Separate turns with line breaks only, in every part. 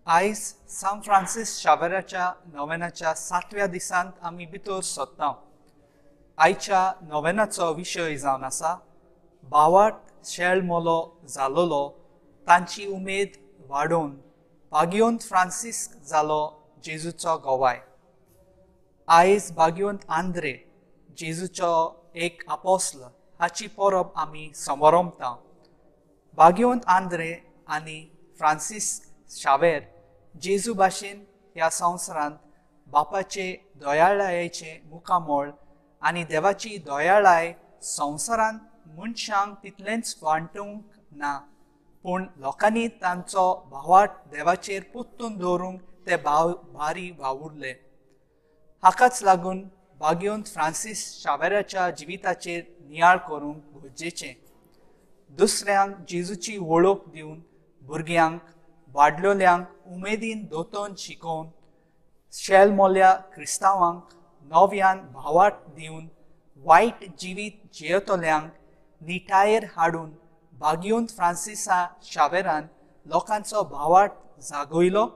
आयज सांत फ्रांसीस शावेराच्या नोवेनाच्या सातव्या दिसांत आमी भितर सोदता। आयच्या नोवेनाचो विशय जावन आसा बावाट शेळमोलो जालोलो तांची उमेद वाडोवन भाग्यवंत फ्रांसीस जालो जेजूचो गवाय। आयज भाग्यवंत आंद्रे जेजूचो एक आपोस्ल हाची परब आमी समरमता। भाग्यवंत आंद्रे आनी फ्रांसीस शावेर जेजू भाशेन ह्या संवसारांत बापाचे दयाळायेचें मुखामळ आनी देवाची दयाळाय संवसारांत मनशांक तितलेंच वांटूंक ना, पूण लोकांनी तांचो भावाट देवाचेर पोत्तून दवरूंक ते भारी वावुरले। हाकाच लागून भाग्यवंत फ्रांसीस शावेराच्या जिविताचेर नियाळ करूंक गरजेचें। दुसऱ्यांक जेजूची वळख दिवन भुरग्यांक वाडलोल्यांक उमेदीन दोतोन शिकोवन शेलमोल्या क्रिस्तांवांक नव्यान भावाट दिवन वायट जिवीत जियेतल्यांक निटायेर हाडून भाग्यवंत फ्रांसिसा शावेरान लोकांचो भावाट जागयलो,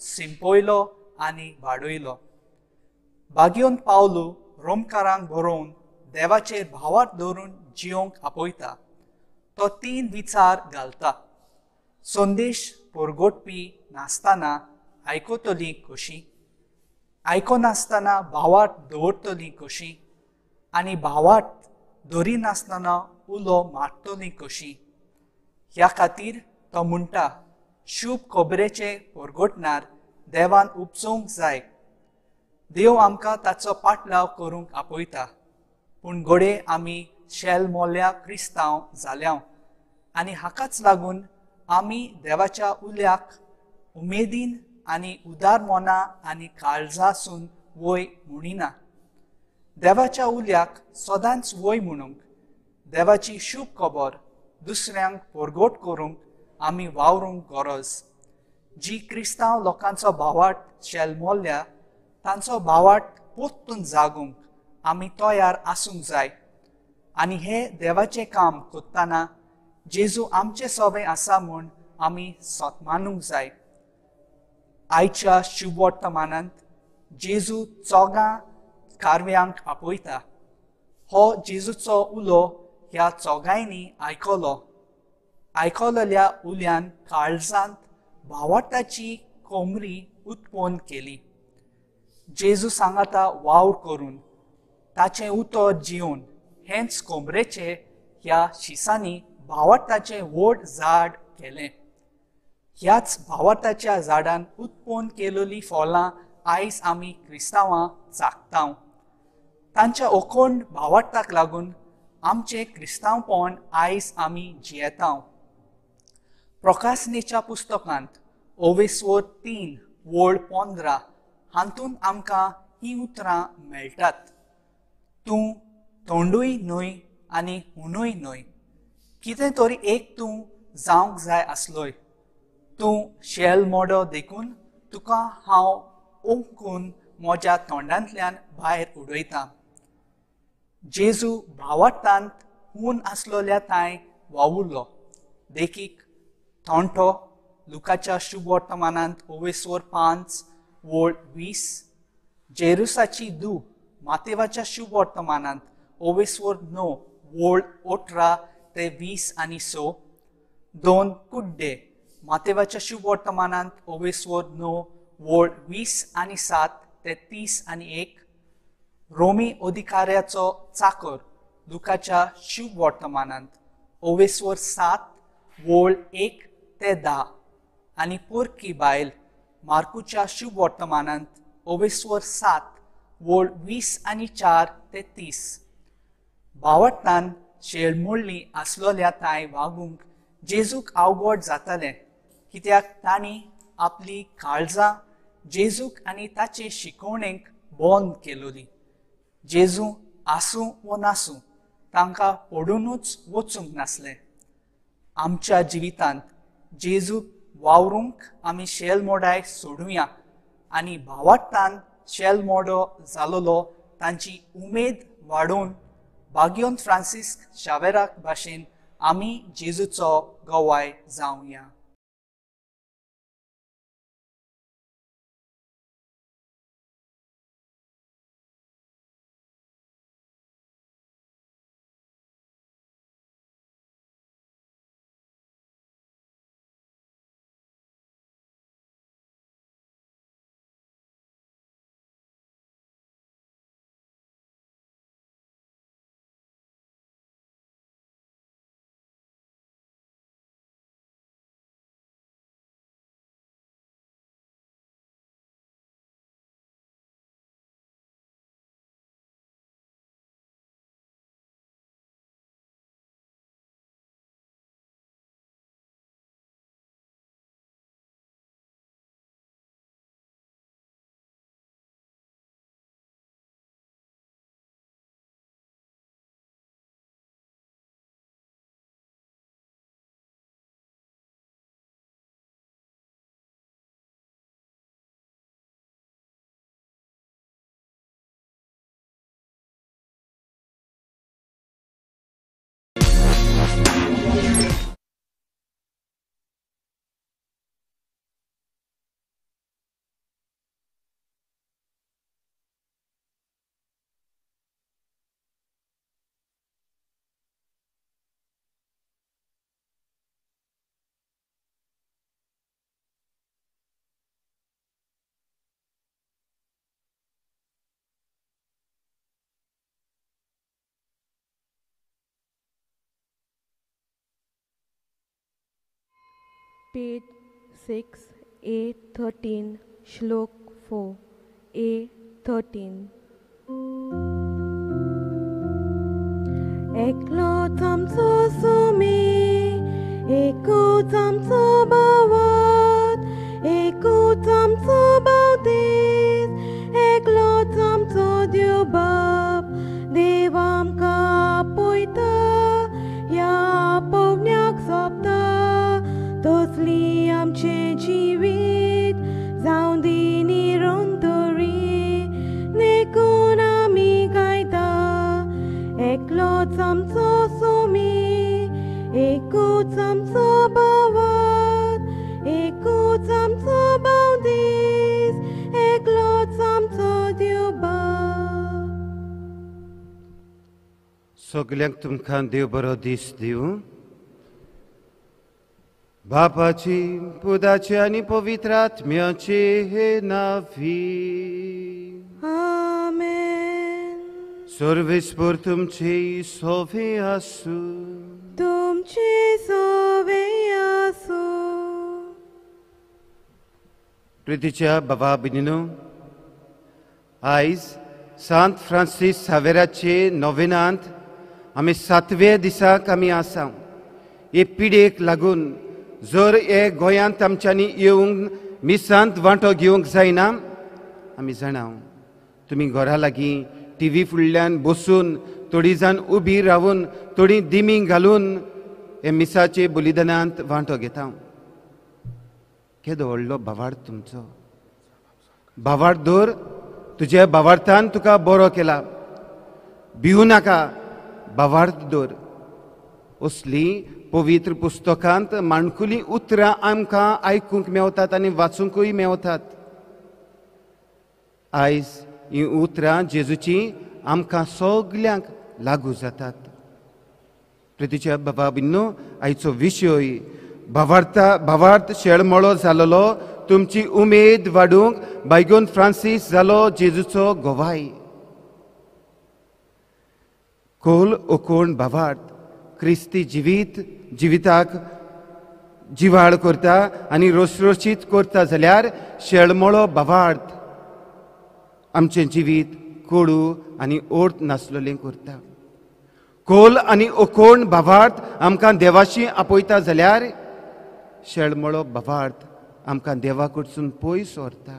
सिंपयलो आनी वाडयलो। भाग्यवंत पावलू रोमकारांक बरोवन देवाचेर भावाट दवरून जियोंक आपयता। तो तीन विचार घालता। संदेश परगटपी नासतना आयकतली कशी, आयकनासतना भावाट दवरतली कशी आनी भावाट दरिनासतना उलो मारतली कशी। ह्या खातीर तो म्हणटा, शुभ खबरेचे परगटणार देवान उपजोवंक जाय। देव आमकां ताचो पाटलाव करूंक आपयता, पूण घडये आमी शेलमोल्या क्रिस्तांव जाल्या आनी हाकाच लागून आमी देवाच्या उल्याक उमेदीन आनी उदार मना आनी काळजासून वय म्हणिना। देवाच्या उल्याक सदांच वय म्हणूंक, देवाची शुभ खबर दुसऱ्यांक परगट करूंक आमी वावरूंक गरज। जी क्रिस्तांव लोकांचो भावाट शेलमोल्या तांचो भावाट पोत्तून जागूंक आमी तयार आसूंक जाय आनी हे देवाचें काम करतना जेजू आमचे सोबे आसा म्हूण आमी सतमानूंक जाय। आयच्या शुभवर्तमानांत जेजू चोगां कारव्यांक आपयता। हो जेजूचो उलो ह्या चोगांयनी आयकलो। आयकलेल्या उल्यान काळजांत भावाटाची कोमरी उत्पन्न केली। जेजू सांगाता वावर करून ताचें उतर जिवन हेंच कोमरेचे ह्या शिसांनी भावाटाचें व्हड झाड केलें। ह्याच भावाटाच्या झाडान उत्पन्न केलेली फळां आयज आमी क्रिस्तांवां चाखता। तांच्या अखंड भावाटाक लागून आमचें क्रिस्तांवपण आयज आमी जियेता। प्रकाशनेच्या पुस्तकांत ओवेस्वर 3:15 हातूंत आमकां हीं उतरां मेळटात, तूं तोंडूय न्हय आनी हुनूय न्हय, कितें तरी एक तूं जावंक जाय आसलोय। तूं शेल मोडो देखून तुका हांव ओंकून म्हज्या तोंडांतल्यान भायर उडयता। जेजू भावाटांत हून आसलोल्या तांय वावुरलो। देखीक थोंटो लुकाच्या शुभवर्तमानांत ओवेस्वर 5:20, जेरुसाची दू मातेवाच्या शुभवर्तमानांत ओवेस्वर 9:18 ते 20 आनी 6, 2 कुड्डे मातेवाच्या शुभवर्तमानांत ओवेस्वर 9:20 आनी 7 ते 30 आनी 1, रोमी अधिकाऱ्याचो चाकर लुकाच्या शुभवर्तमानांत ओवेस्वर 7:1 ते 10 आनी पोरकी बायल मार्कूच्या शुभवर्तमानांत ओवेस्वर 7:20 आनी 4 ते 30। भावाटान शेळमोडली आसलोल्या तांय वागूंक जेजूक अवघड जातालें, कित्याक तांणी आपली काळजां जेजूक आनी ताचे शिकवणेक बंद केलोली। जेजू आसूं वो नासूं तांकां पडुनूच वचूंक नासलें। आमच्या जिवितांत जेजूक वावरूंक आमी शेलमोडाय सोडुया आनी भावाटान शेलमोडो जालोलो तांची उमेद वाडोवन भाग्यवंत फ्रांसीस शावेराक भाशेन आमी जेजूचो गवाय जावया।
Page 6, A13, श्लोक 4, A13. एकलोच आमचो सुमी, एकूच आमचो भावात, एकूच आमचो बावतीस, एकलोच आमचो देव बाप. देव आमकां आपयता, ह्या आपोवण्याक सोंपता, तसली आमचें जिवीत जावं दी निरंतरी, देखून आमी गायता. एकलोच आमचो सुमी, एकूच आमचो भावात, एकूच आमचो बावतीस, एकलोच आमचो देव बाप.
सगल्यांक तुमकां देव बरो दीस दिवं. बापाची, पुताची आनी पवित्र आत्म्याची हे नावी.
आमेन.
सर्वेस्पर तुमचे सोवे आसूं.
तुमचे सोवे आसूं.
प्रितीच्या बाबा भयणीनो, आयज सांत फ्रांसीस सावेराचे नोवेनांत आमी सातव्या दिसाक आमी आसा. हे पिडेक लागून जर हे गोंयांत आमच्यांनी येवंक मिसांत वांटो घेवंक जायना, आमी जाणा तुमी घरा लागीं टी व्ही फुडल्यान बसून थोडी जाण उबी रावन थोडी दिमी घालून हे मिसाचे बलिदानांत वांटो घेता. केदो व्हडलो भावार्थ तुमचो. भावार्थ दवर, तुज्या भावार्थान तुका बरो केला. भिवू नाका, भावार्थ दवर. असली पवित्र पुस्तकांत माणकुलीं उतरां आमकां आयकूंक मेवतात आनी वाचूंकूय मेवतात. आयज हीं उतरां जेजूचीं आमकां सगल्यांक लागू जातात. प्रितीच्या बाबा भयणीनो, आयचो विशय भावार्था भावार्थ शेळमळो जालोलो तुमची उमेद वाडूंक बायगोन फ्रांसीस जालो जेजूचो गोवाय. खोल ओकोण भावार्थ क्रिस्ती जिवीत जिविताक जिवाळ करता आनी रोसरोशीत करता जाल्यार शेळमळो भावार्थ आमचें जिवीत कोडू आनी ओर्थ नासलेलें करता. खोल आनी ओकोण भावार्थ आमकां देवाशी आपयता जाल्यार शेळमळो भावार्थ आमकां देवा कडसून पयस व्हरता.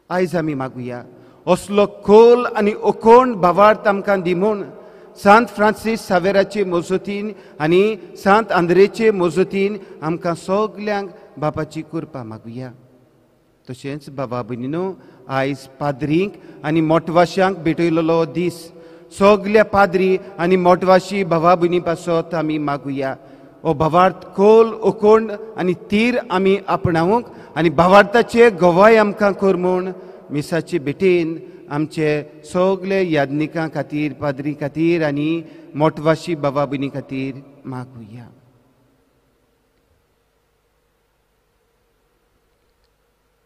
आयज आमी मागुया असलो खोल आनी ओकोण भावार्थ आमकां दी म्हूण सांत फ्रांसीस सावेराचे मजतीन आनी सांत आंद्रेचे मजतीन आमकां सगल्यांक बापाची कृपा मागुया. तशेंच बाबा भयणीनो, आयज पाद्रींक आनी मोटवाशांक भेटयलेलो दीस. सगल्या पाद्री आनी मोटवाशी भावा भयणी पासत आमी मागुया हो भावार्थ खोल ओकोण आनी तीर आमी आपणावंक आनी भावार्थाचे गवाय आमकां कर म्हूण मिसाचे भेटेन आमचे सगले यादनिकां खातीर, पाद्री खातीर आनी मोटवाशी बाबा भयणी खातीर मागुया.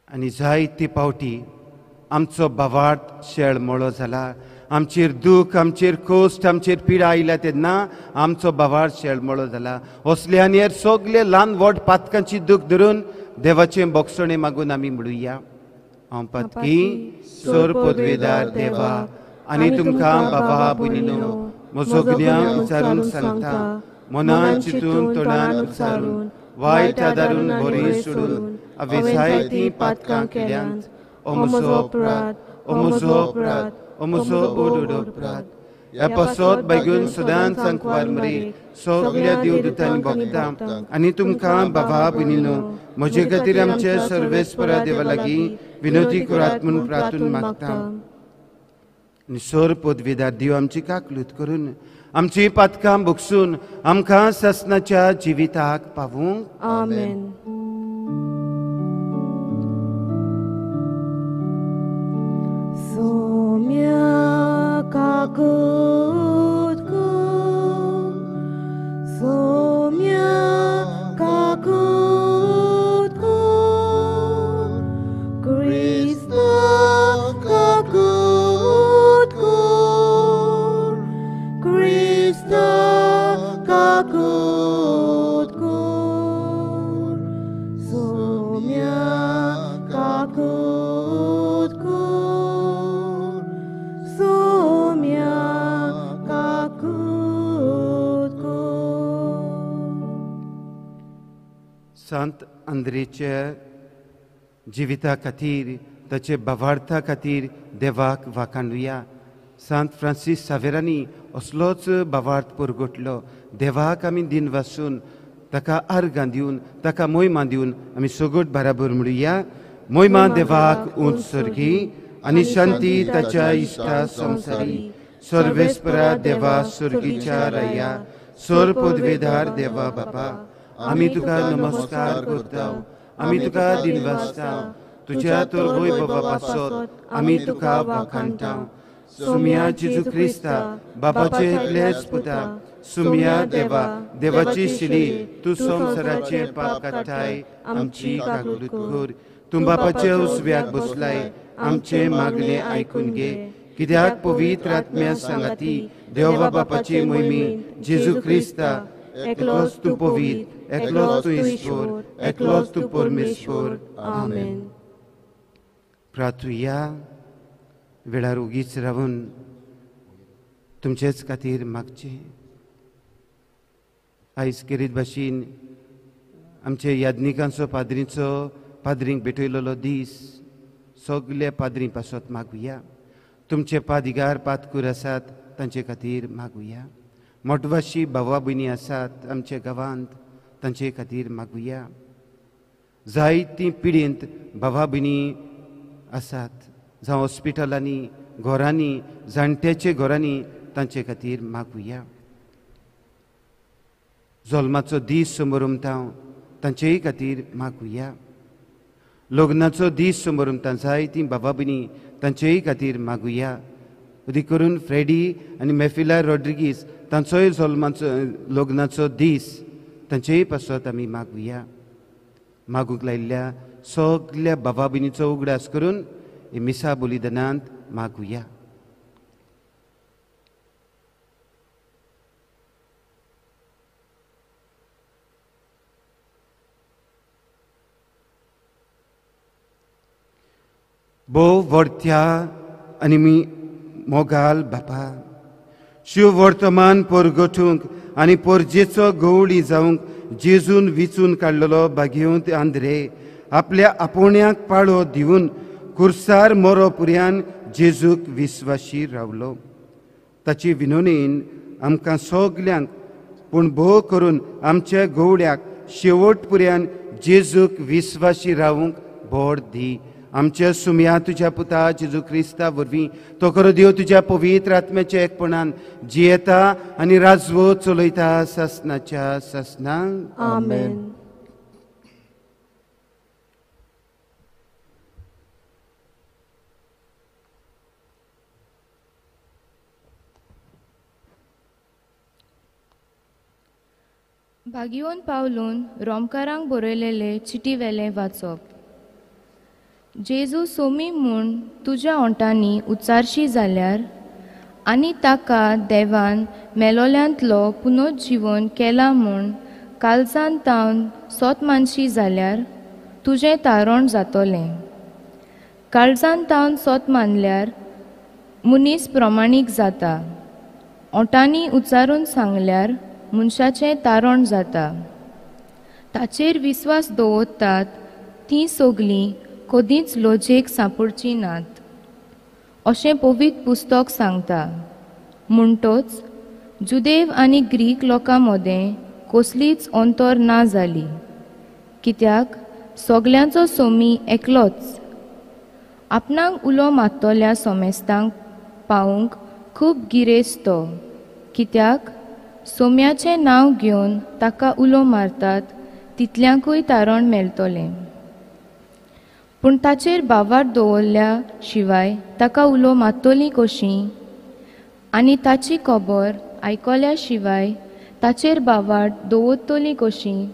आनी जायते पावटी आमचो भावार्थ शेळमळो जाला. आमचेर दूख, आमचेर कोश्ट, आमचेर पिडा आयल्या तेन्ना आमचो भावार्थ शेळमळो जाला. असले आनी हेर सगले ल्हान व्हड पातकांची दूख धरून देवाचें बोगसणें मागून आमी म्हणुया. हांव पातकी सोर पदवेदार देवा आनी तुमकां बाबा भयणीनो म्हजो गुन्यांव विचारून सांगता, मनान चिंतून तोंडान उच्चारून वायट आदारून बरें सोडून हांवें जायतीं पातकां केल्यांत. ओ म्हजो अपराध, ओ म्हजो अपराध, ओ म्हजो ओडोडो अपराध. ह्या पासत बायगून सदांच आंकवार मरे सगल्या देवदूतांनी भोगता आनी तुमकां बाबा भयणीनो म्हजे खातीर आमचे सर्वेस्परा देवा लागीं विनोदी करात म्हूण प्रार्थून मागता. आनी सोर पदवेदार देव आमची काकलूत करून आमची पातकां भोगसून आमकां सासणाच्या जिविताक पावूंक.
आमेन. सोम्या काकूत कर, सोम्या काकूत कर, क्रिस्ता काकूत कर, क्रिस्ता काकूत कर.
सांत आंद्रेच्या जिविता खातीर, ताचे भावार्था खातीर देवाक वाखाणुया. सांत फ्रांसीस सावेरांनी असलोच भावार्थ परगटलो. देवाक आमी दिन वासून ताका आर्गां दिवन ताका मोहिमा दिवन आमी सगट बराबर म्हणुया, मोहिमा देवाक उंच सर्गी आनी शांती ताच्या इश्टा संवसारी. सर्वेस्परा देवा सर्गीच्या राया, सर पदवेदार देवा बापा, आमी तुका नमस्कार करता, आमी तुका दिनवासता. तुज्या तर वैभवा पासत आमी तुका वाखाणटा. सुम्या जेजू क्रिस्ता बाबाचे एकलेच पुता, सुम्या देवा देवाची शिली, तूं संवसाराचें पाप काडटाय, आमची काकूट कर. तूं बापाच्या उजव्याक बसलाय, आमचें मागणें आयकून घे. कित्याक पवित्र आत्म्या सांगाती देवा बापाचे मोहिमी जेजू क्रिस्ता, एकलोच तूं पवित्र, एकलोच तूं ईश्वर, एकलोच तूं परमेश्वर. आमेन. प्रार्थुया. वेळार उगीच रावून तुमचेच खातीर मागचें. आयज केरीत भाशेन आमचे याज्ञिकांचो पाद्रींचो पाद्रींक भेटयलेलो दीस, सगळे पाद्रीं पासत मागुया. तुमचे पादिगार पातकूर आसात तांचे खातीर मागुया. मोटवाशी भावा भयणी आसात आमच्या गांवांत तांचे खातीर मागुया. जायतीं पिडेंत भावा भयणी आसात, जावं हॉस्पिटलांनी, घरांनी, जाणट्याचे घरांनी, तांचे खातीर मागुया. जल्माचो दीस समोरमता तांचेय खातीर मागुया. लग्नाचो दीस समोरमता जायतीं बाबा भयणी तांचेय खातीर मागुया. अदीक करून फ्रेडी आनी मेफिला रॉड्रिगीस तांचोय जल्माचो लग्नाचो दीस तांचेय पासत आमी मागुया. मागूंक लायिल्ल्या सगल्या बाबा भयणीचो उगडास करून मिसा बलिदानांत मागुया. भोव वर्त्या आनी मी मोगाल बापा, शिव वर्तमान परगटूंक आनी परजेचो गवळी जावंक जेजून विचून काडलेलो बागेवंत आंद्रे आपल्या आपोवण्याक पाळो दिवन कुर्सार मोरो पुर्यान जेजूक विस्वाशी रावलो. ताची विनोनीन आमकां सगल्यांक पूण भोव करून आमच्या गवळ्याक शेवट पुर्यान जेजूक विस्वाशी रावूंक बोड दी. आमच्या सुम्या तुज्या पुता जेजू क्रिस्ता वरवीं तो खरो देव तुज्या पवित्र आत्म्याच्या एकपणान जियेता आनी राजवो चलयता सासनाच्या सासनाक.
आमेन.
भागियोन पावलून रोमकारांक बरयलेले चिटी वेलें वाचप. जेजू सोमी म्हूण तुज्या ओंठांनी उच्चारशी जाल्यार आनी ताका देवान मेलोल्यांतलो पुनर्जीवन केला म्हूण कालसान तावन सोत मानशी जाल्यार तुजें तारण जातलें. काळजान तावन सोत मानल्यार मनीस प्रमाणीक जाता, ओंठांनी उच्चारून सांगल्यार मनशाचें तारण जाता. ताचेर विस्वास दवरतात तीं सगलीं कदींच लजेक सांपडचीं नात अशें पवित्र पुस्तक सांगता. म्हणटच जुदेव आनी ग्रीक लोकां मदें कसलीच अंतर ना जाली, कित्याक सगल्यांचो सोमी एकलोच. आपणाक उलो मारतल्या सोमेस्तांक पावूंक खूब गिरेस्त तो, कित्याक सोम्याचें नांव घेवन ताका उलो मारतात तितल्यांकूय तारण मेळटलें. पूण ताचेर भावार्थ दवरल्या शिवाय ताका उलो मारतलीं कशीं, आनी ताची खबर आयकल्या शिवाय ताचेर भावार्थ दवरतलीं कशीं,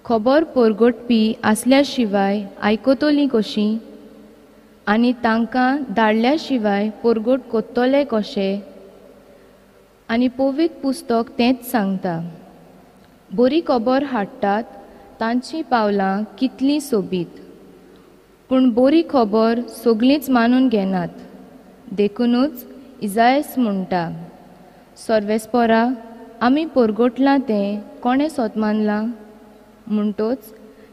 खबर परगटपी आसल्या शिवाय आयकतलीं कशीं, आनी तांकां धाडल्या शिवाय परगट करतले कशे? आनी पवित्र पुस्तक तेंच सांगता, बरी खबर हाडटात तांचीं पावलां कितलीं सोबीत, पूण बरी खबर सगलींच मानून घेनात. देखुनूच इजायस म्हणटा, सर्वेस्परा आमी परगटलां तें कोणें सोत मानलां? म्हणटच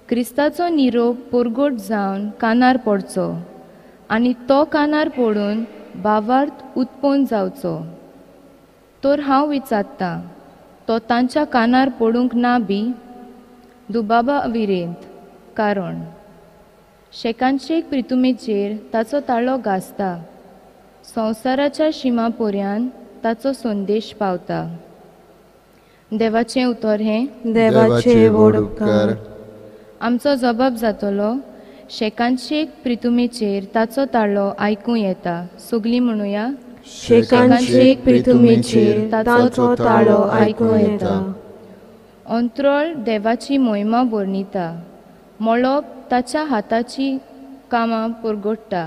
क्रिस्ताचो निरोप पोरगोट जावन कानार पडचो आनी तो कानार पडून भावार्थ उत्पन्न जावचो. तर हांव विचारतां, तो तांच्या कानार पडूंक ना बी? दुबाबा विरेंत. कारण शेकानशेक प्रितुमेचेर ताचो ताळो गाजता, संवसाराच्या शिमा पर्यान ताचो संदेश पावता. देवाचें उतर हें
देवाचे व्हड उपकार.
आमचो जबाब जातलो, शेकानशेक प्रितुमेचेर ताचो ताळो आयकूं येता. सगलीं म्हणुया,
शेकानशेक प्रितुमेचेर ताचो ताळो आयकूं येता.
अंत्रळ देवाची मोहिमा वर्णिता, मळब ताच्या हाताची कामां परगट्टा.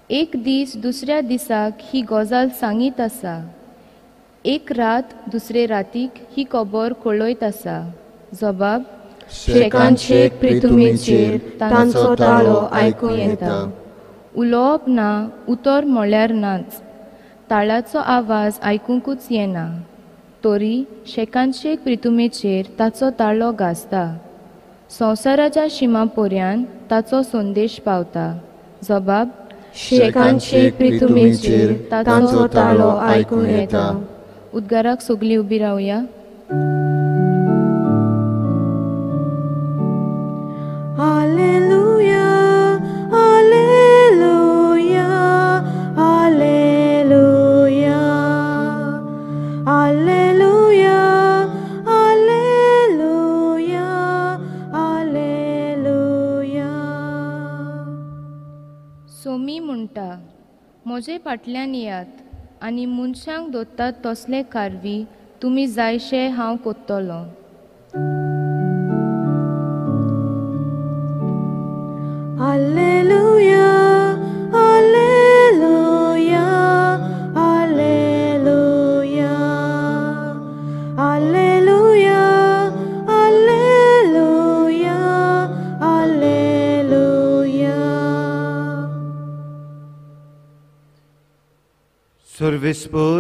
एक दीस दुसऱ्या दिसाक ही गजाल सांगीत आसा, एक रात दुसरे रातीक ही खबर कळयत आसा. जबाब
शेकानशेक प्रितुमेचेर तांचो ताळो आयकूं येता.
उलोवप ना, उतर म्हळ्यार नाच, ताळाचो आवाज आयकुंकूच येना, तरी शेकानशेक प्रितुमेचेर ताचो ताळो गाजता, संवसाराच्या शिमा पर्यान ताचो संदेश पावता. जबाब
शेकानशेक प्रितुमेचेर ताचो ताळो आयकूं येता.
उद्गाराक सगलीं उबी रावया.
Alleluia, alleluia, alleluia, alleluia, alleluia, alleluia.
Somi म्हणटा, म्हजे फाटल्यान येयात आनी मनशांक दोत्तात तसले कारवी तुमी जायशे हांव कोत्तलो.
Alleluia, alleluia, alleluia, alleluia, alleluia, alleluia.
सर्वेस्पर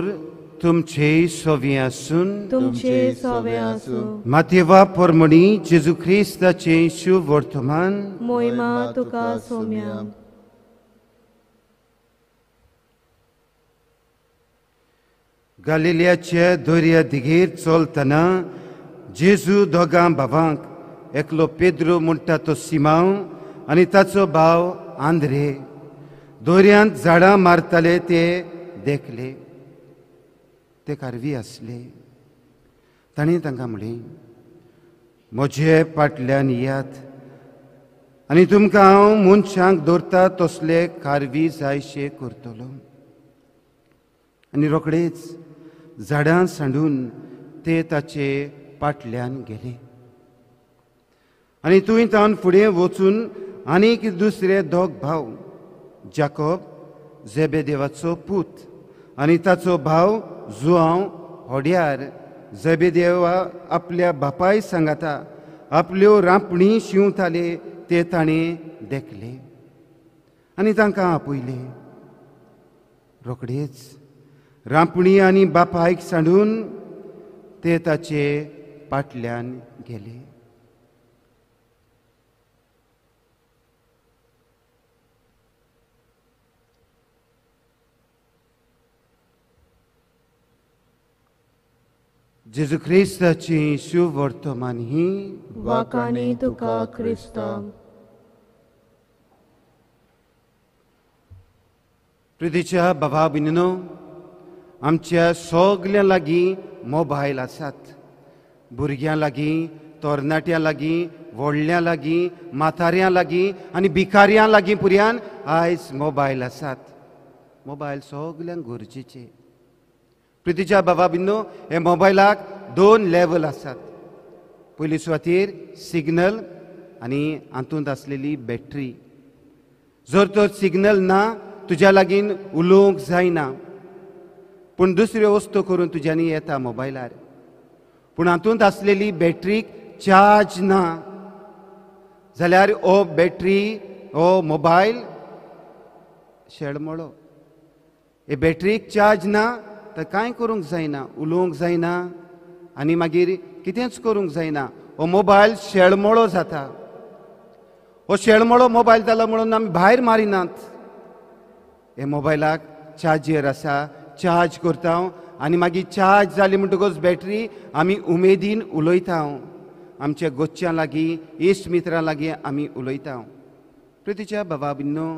तुमचे सवे आसून,
तुमचे सवे आसूं.
मातेवा परमणी जेजू क्रिस्ताचें शुभ वर्तमान
मोहिमा तुका सोम्या.
गालिलियाचे दर्या दिगेर चलतना जेजू दोगां भावांक, एकलो पेद्रो म्हणटा तो सिमांव आनी ताचो भाव आंद्रे, दर्यांत झाडां मारताले ते देखले. ते कारवी आसले. ताणें तांकां म्हणलें, म्हजे फाटल्यान येयात आनी तुमकां हांव मनशांक दवरता तसले कारवी जायशे करतलो. आनी रोखडेच झाडां सांडून ते ताचे फाटल्यान गेले. आनी थंय तावन फुडें वचून आनीक दुसरे दोग भाव, जाकोब जेबेदेवाचो पूत आनी ताचो भाव जुआंव होड्यार जेबेदेवा आपल्या बापाय सांगाता आपल्यो रांपणी शिंवताले ते ताणें देखले आनी तांकां आपयले. रोखडेच रांपणी आनी बापायक सांडून ते ताचे फाटल्यान गेले. जेजू क्रिस्ताची शुभ वर्तमान ही
वाखाणी तुका क्रिस्ता.
प्रितीच्या बाबा भयणीनो, आमच्या सगल्यां लागीं मोबायल आसात. भुरग्यां लागीं, तरणाट्यां लागीं, व्हडल्यां लागीं, म्हाताऱ्यां लागीं आनी भिकाऱ्यां लागीं पुर्यान आयज मोबायल आसात. मोबायल सगल्यांक गरजेचे. प्रितीच्या बाबा भयणीनो, हे मोबायलाक दोन लेवल आसात. पयली सुवातेर सिग्नल आनी हातूंत आसलेली बॅटरी. जर तर सिग्नल ना तुज्या लागीं उलोवंक जायना, पूण दुसऱ्यो वस्तू करून तुज्यांनी येता मोबायलार. पूण हातूंत आसलेली बॅटरीक चार्ज ना जाल्यार हो बॅटरी हो मोबायल शेळमळो. हे बॅटरीक चार्ज ना तर कांय करूंक जायना, उलोवंक जायना आनी मागीर कितेंच करूंक जायना. हो मोबायल शेळमळो जाता. हो शेळमोळो मोबायल जालो म्हणून आमी भायर मारिनात. हे मोबायलाक चार्जर आसा, चार्ज करता आनी मागीर चार्ज जाली म्हणटकच बॅटरी आमी उमेदीन उलयता. आमच्या गोच्च्यां लागीं, इश्ट मित्रां लागीं आमी उलयता. प्रितीच्या बाबा बिन्नो,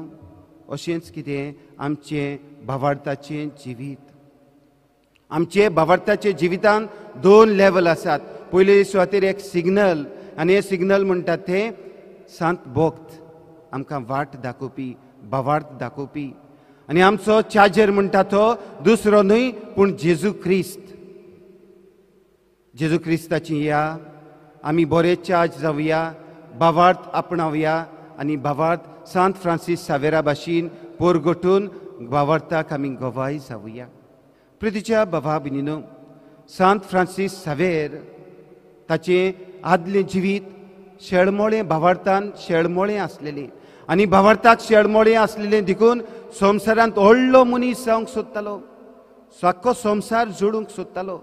अशेंच कितें आमचें भावार्थाचें जिवीत. आमचे भावार्थाचे जिवितान दोन लेवल आसात. पयले सुवातेर एक सिग्नल, आनी हे सिग्नल म्हणटात तें सांत भक्त, आमकां वाट दाखोवपी, भावार्थ दाखोवपी. आनी आमचो चार्जर म्हणटा तो दुसरो न्हय पूण जेजू क्रिस्त. जेजू क्रिस्ताची या आमी बरे चार्ज जावया, भावार्थ आपणावया आनी भावार्थ सांत फ्रांसीस सावेरा भाशेन पोरगोटून भावार्थाक आमी गवाय जावया. प्रितीच्या बाबा भयणीनो, सांत फ्रांसीस सावेर ताचें आदलें जिवीत शेळमोळें, भावार्थान शेळमोळें आसलेलें आनी भावार्थाक शेळमोळें आसलेलें देखून संवसारांत व्हडलो मनीस जावंक सोदतालो, सारको संवसार जोडूंक सोदतालो,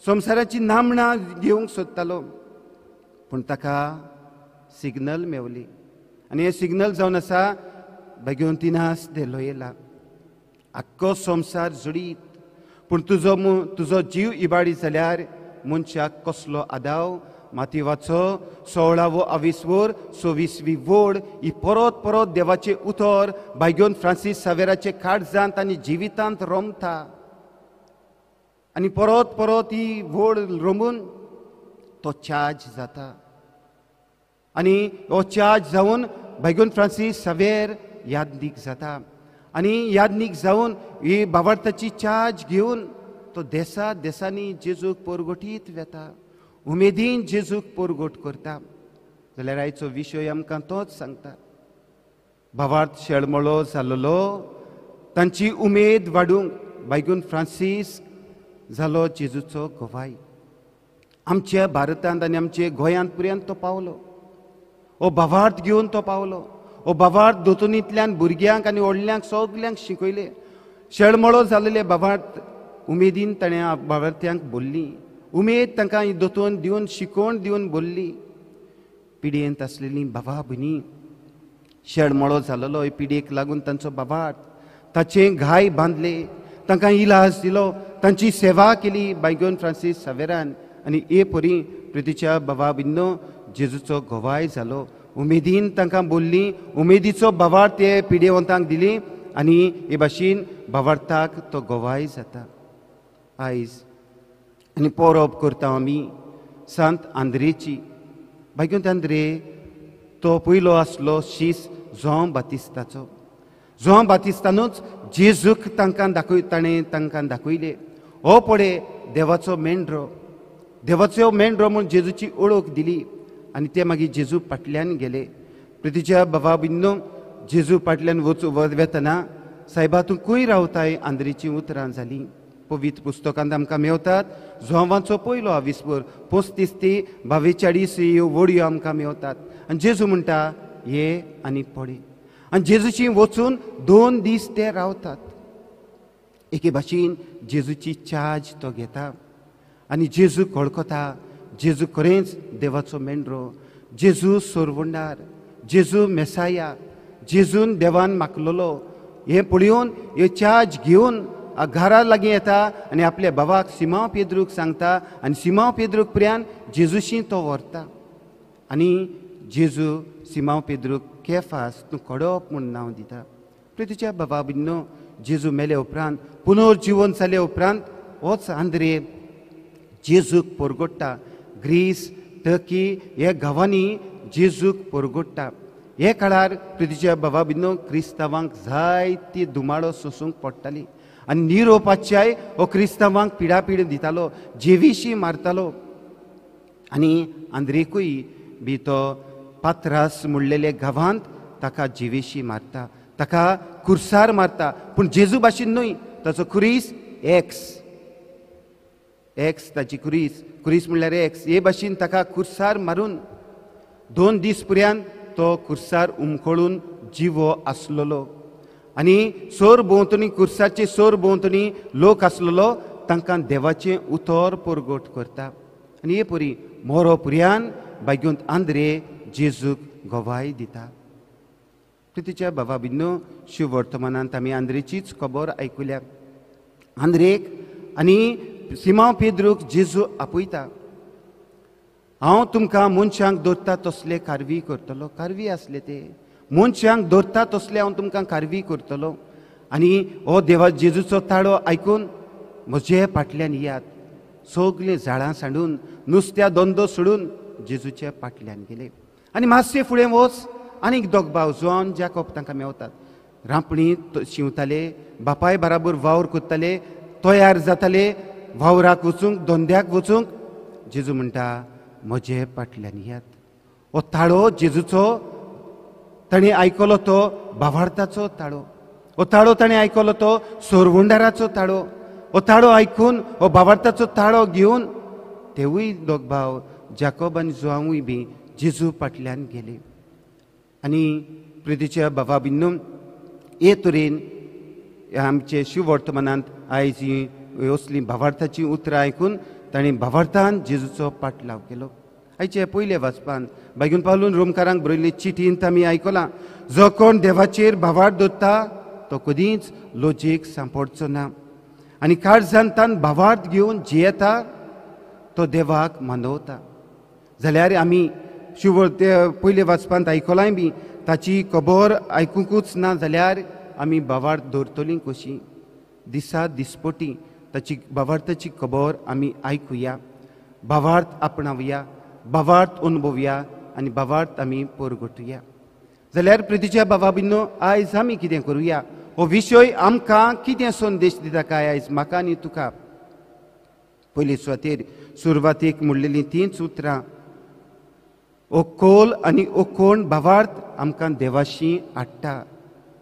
संवसाराची नामना घेवंक सोदतालो. पूण ताका सिग्नल मेवली आनी हें सिग्नल जावन आसा बेगोन तिनास दे लोयेला. आख्खो संवसार जोडीत पूण तुजो जीव इबाडी जाल्यार मनशाक कसलो आदाव. मातिवाचो 16वो आविस्वोर 26वी वोड ही परत परत देवाचें उतर बायगोन फ्रांसीस सावेराचे काळजांत आनी जिवितांत रोमता आनी परत परत ही वोड रोमून तो चार्ज जाता आनी हो चार्ज जावन बायगोन फ्रांसीस सावेर यादनीक जाता आनी यादनीक जावन ही भावार्थाची चार्ज घेवन तो देसा देसांनी जेजूक पोरगोटीत वेता, उमेदीन जेजूक पोरगोट करता. जाल्यार आयचो विशय आमकां तोच सांगता. भावार्थ शेळमळो जालोलो तांची उमेद वाडूंक बायगून फ्रांसीस जालो जेजूचो गवाय. आमच्या भारतांत आनी आमच्या गोंयांत पर्यंत तो पावलो, हो भावार्थ घेवन तो पावलो. हो भावार्थ दोतोनींतल्यान भुरग्यांक आनी व्हडल्यांक सगल्यांक शिकयले. शेळमळो जालेले भावार्थ उमेदीन ताणें भावार्थ्यांक बोल्ली, उमेद तांकां दोतोन दिवन शिकोवन दिवन बोल्ली. पिडयेंत आसलेली बाबा भयणी शेळमळो जालोलो हे पिडयेक लागून तांचो भावार्थ ताचे घाय बांदले, तांकां इलाज दिलो, तांची सेवा केली बायगोन फ्रांसीस सावेरान. आनी हे परी प्रितीच्या बाबा भयणीनो जेजूचो गवाय जालो. उमेदीन तांकां बोल्ली, उमेदीचो भावार्थ ते पिडेवंतांक दिली आनी हे भाशेन भावार्थाक तो गवाय जाता. आयज आनी परब करता आमी सांत आंद्रेची. बायगोन आंद्रे तो पयलो आसलो शीस जों बातिस्ताचो. जों बातिस्तानूच जेजूक तांकां दाखय ताणें तांकां दाखयले, हो पळय देवाचो मेंढरो, देवाचो मेंढरो म्हूण जेजूची ओळख दिली आनी ते मागीर जेजू फाटल्यान गेले. प्रितीच्या बाबा भयणीनो, जेजू फाटल्यान वेतना सायबा तूं खंय रावताय आंद्रेचीं उतरां जालीं. पवित्र पुस्तकांत आमकां मेवतात जोवांचो पयलो आविस्पर 35 ते 42 ह्यो वडयो आमकां मेवतात. आनी जेजू म्हणटा ये आनी पळय. आनी जेजूची वचून 2 दीस ते रावतात. एके भाशेन जेजूची चार्ज तो घेता आनी जेजूक वळखता. जेजू खरेंच देवाचो मेंढरो, जेजू सोरवंडार, जेजू मेसाया, जेजून देवान मागलोलो. हें पळोवन हे चार्ज घेवन घरा लागीं येता आनी आपल्या बाबाक सिमांव पेद्रूक सांगता आनी सिमांव पेद्रूक पर्यंत जेजूशी तो व्हरता आनी जेजू सिमांव पेद्रूक केफास तूं कडप म्हूण नांव दिता. प्रितीच्या बाबा भयणीनो, जेजू मेले उपरांत पुनर्जिवन जाले उपरांत होच आंद्रे जेजूक पोरगोट्टा. ग्रीस, टर्की ह्या गांवांनी जेजूक पोरगोट्टा. हे काळार प्रितीच्या बाबा भयणीनो क्रिस्तांवांक जायती धुमाळो सोसूंक पडटाली आनी निरोपाच्याय हो क्रिस्तांवांक पिडापीड दितालो, जेविशी मारतालो. आनी आंद्रेकूय बी तो पात्रास म्हणलेले गांवांत ताका जिवेशी मारता, ताका कुर्सार मारता. पूण जेजू भाशेन न्हय, ताचो खुरीस एक्स, एक्स ताची खुरीस, खुरीस म्हणल्यार एक्स. हे भाशेन ताका कुर्सार मारून 2 दीस पर्यंत तो कुर्सार उमखळून जिवो आसलेलो. आनी सोर भोंवतणी कुर्साचे सोर भोंवतणी लोक आसलेलो तांकां देवाचें उतर परगट करता. आनी हे परी मोरो पुर्यान बायगोन आंद्रे जेजूक गवाय दिता. प्रितीच्या बाबा बिन्नो, शिव वर्तमानांत आमी आंद्रेचीच खबर आयकुल्या. आंद्रेक आनी सिमांव पेद्रूक जेजू आपयता. हांव तुमकां मनशांक दवरता तसले कारवी करतलो. कारवी आसले ते, मनशांक दवरता तसले हांव तुमकां कारवी करतलो. आनी हो देवा जेजूचो ताळो आयकून म्हजे फाटल्यान येयात. सगळीं झाडां सांडून नुस्त्या धंदो सोडून जेजूच्या फाटल्यान गेले. आनी मातशें फुडें वच आनीक दोग भाव जॉन जाकोब तांकां मेवतात. रांपणी शिंवताले, बापाय बराबर वावर करताले, तयार जाताले वावराक वचूंक, धंद्याक वचूंक. जेजू म्हणटा म्हजे फाटल्यान येयात. हो ताळो जेजूचो ताणें आयकलो तो भावार्थाचो ताळो. हो ताळो ताणें आयकलो तो सोरवंडाराचो ताळो. हो ताळो आयकून हो भावार्थाचो ताळो घेवन तेवूय दोग भाव जाकोब आनी जुआंवूय बी जेजू फाटल्यान गेले. आनी प्रितीच्या बाबा बिन्नू, हे तरेन आमचे शिववर्तमानांत आयज ही असलीं भावार्थाचीं उतरां आयकून ताणें भावार्थान जेजूचो पाटलाव केलो. आयचे पयले वाचपान बागून पावलून रोमकारांक बरयल्ले चिटींत आमी आयकलां, जो कोण देवाचेर भावार्थ दवरता तो कदींच लजेक सांपडचो ना. आनी काळजान तान भावार्थ घेवन जियेता तो देवाक मानवता. जाल्यार आमी शिव पयले वाचपांत आयकलांय बी ताची खबर आयकुंकूच ना जाल्यार आमी भावार्थ दवरतलीं कशी? दिसा दिसपटी ताची भावार्थाची खबर आमी आयकुया, भावार्थ आपणावया, भावार्थ अनुभवया आनी भावार्थ आमी परगटुया. जाल्यार प्रितीच्या बाबा बिन्नो, आयज आमी कितें करुया? हो विशय आमकां कितें संदेश दिता काय आयज म्हाका आनी तुका? पयले सुवातेर सुरवातेक म्हणलेलीं तींच उतरां, ओकोल आनी ओकोण भावार्थ आमकां देवाशी हाडटा,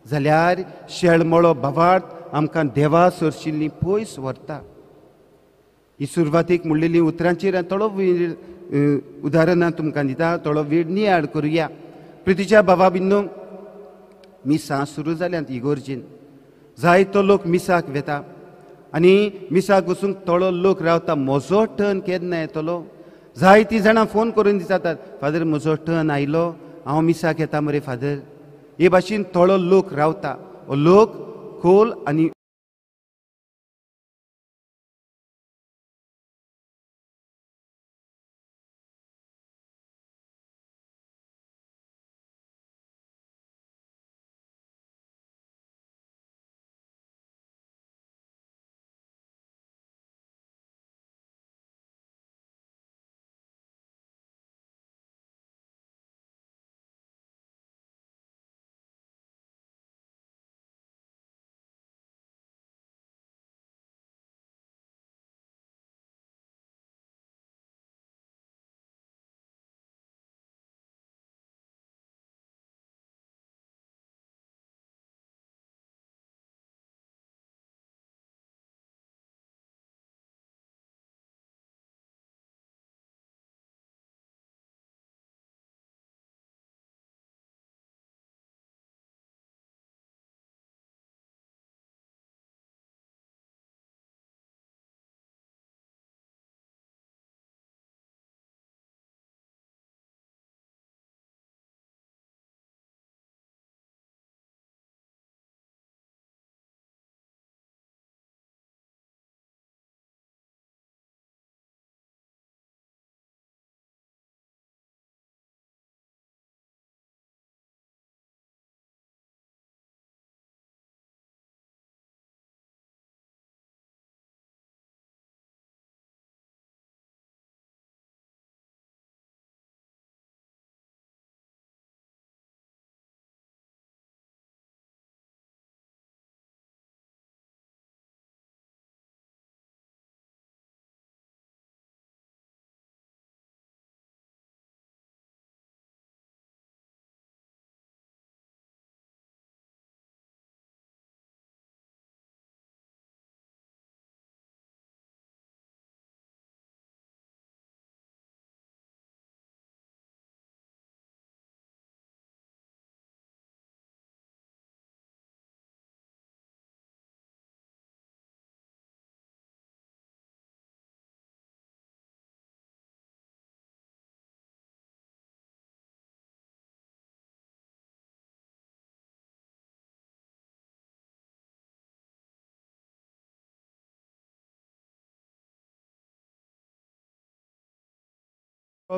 जाल्यार शेळमळो भावार्थ आमकां देवा सरशिल्ली पयस व्हरता. ही सुरवातेक म्हणलेली उतरांचेर थोडो वेळ उदाहरणां तुमकां दिता, थोडो वेळ नियाळ करुया. प्रितीच्या बाबा बिन्नो, मिसां सुरू जाल्यांत इगोर्जेन. जायतो लोक मिसाक वेता आनी मिसाक वचूंक थोडो लोक रावता, म्हजो टर्न केन्ना येतलो? जायतीं जाणां फोन करून दितात, फादर म्हजो टर्न आयलो, हांव मिसाक येता मरे फादर. हे भाशेन थोडो लोक रावता. हो लोक खोल आनी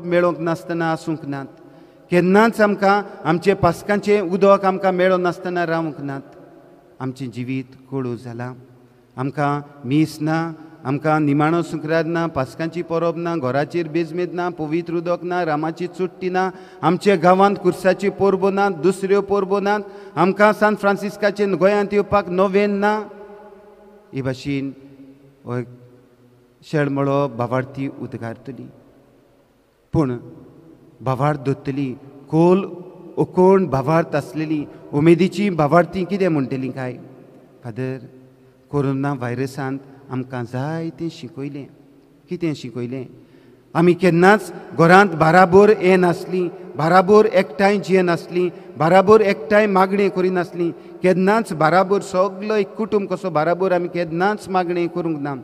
मेळोंक नासतना आसूंक नात. केन्नाच आमकां आमचे पासकांचें उदक आमकां मेळों नासतना रावंक नात. आमचें जिवीत कोडू जालां. आमकां मीस ना, आमकां निमाणो सुक्राद ना, पासकांची परब ना, घराचेर बेजमेद ना, पवित्र उदक ना, रामाची चुट्टी ना, आमच्या गांवांत कुर्साची परबो ना, दुसऱ्यो परबो नात, आमकां सान फ्रांसिस्काचें गोंयांत येवपाक नोवेन ना. हे भाशेन शेळमळो भावार्थी उदगारतली, पूण भावार्थ दोत्तली कोल ओकोण भावार्थ आसलेली उमेदीची भावार्थी कितें म्हणटली काय? फादर, कोरोना व्हायरसांत आमकां जायतें शिकयलें. कितें शिकयलें? आमी केन्नाच घरांत बाराबोर येनासलीं, बाराबोर एकठांय जियेनासलीं, बाराबोर एकठांय मागणें करिनासलीं, केन्नाच बाराबोर सगलो एक कुटुंब कसो बाराबोर आमी केन्नाच मागणें करूंक ना.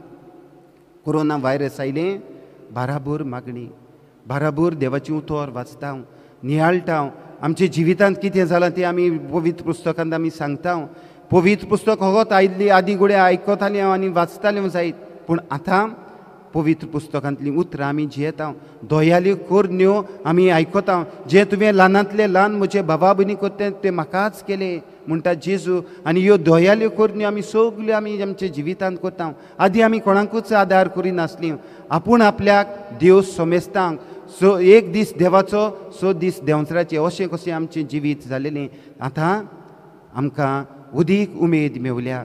कोरोना व्हायरस आयलें, बाराबोर मागणी, बाराबोर देवाचें उतर वाचता, नियाळटा, आमच्या जिवितांत कितें जालां तें आमी पवित्र पुस्तकांत आमी सांगता. पवित्र पुस्तक होत आयिल्ली आदी गुडे आयकतालें हांव आनी वाचतालें जायत, पूण आतां पवित्र पुस्तकांतलीं उतरां आमी जियेता, दयाल्यो करण्यो आमी आयकता. जें तुवें ल्हानांतलें ल्हान म्हजे बाबा भयणी करता तें म्हाकाच केलें म्हणटा जेजू. आनी ह्यो दयाल्यो करण्यो आमी सगल्यो आमी आमच्या जिवितांत करता. आदी आमी कोणाकूच आदार करिनासलीं. आपूण आपल्याक देव समेस्तांक सो एक दीस देवाचो, सो दीस देंवचाराचें, अशें कशें आमचें जिवीत जालेलें. आतां आमकां उदीक उमेद मेवल्या,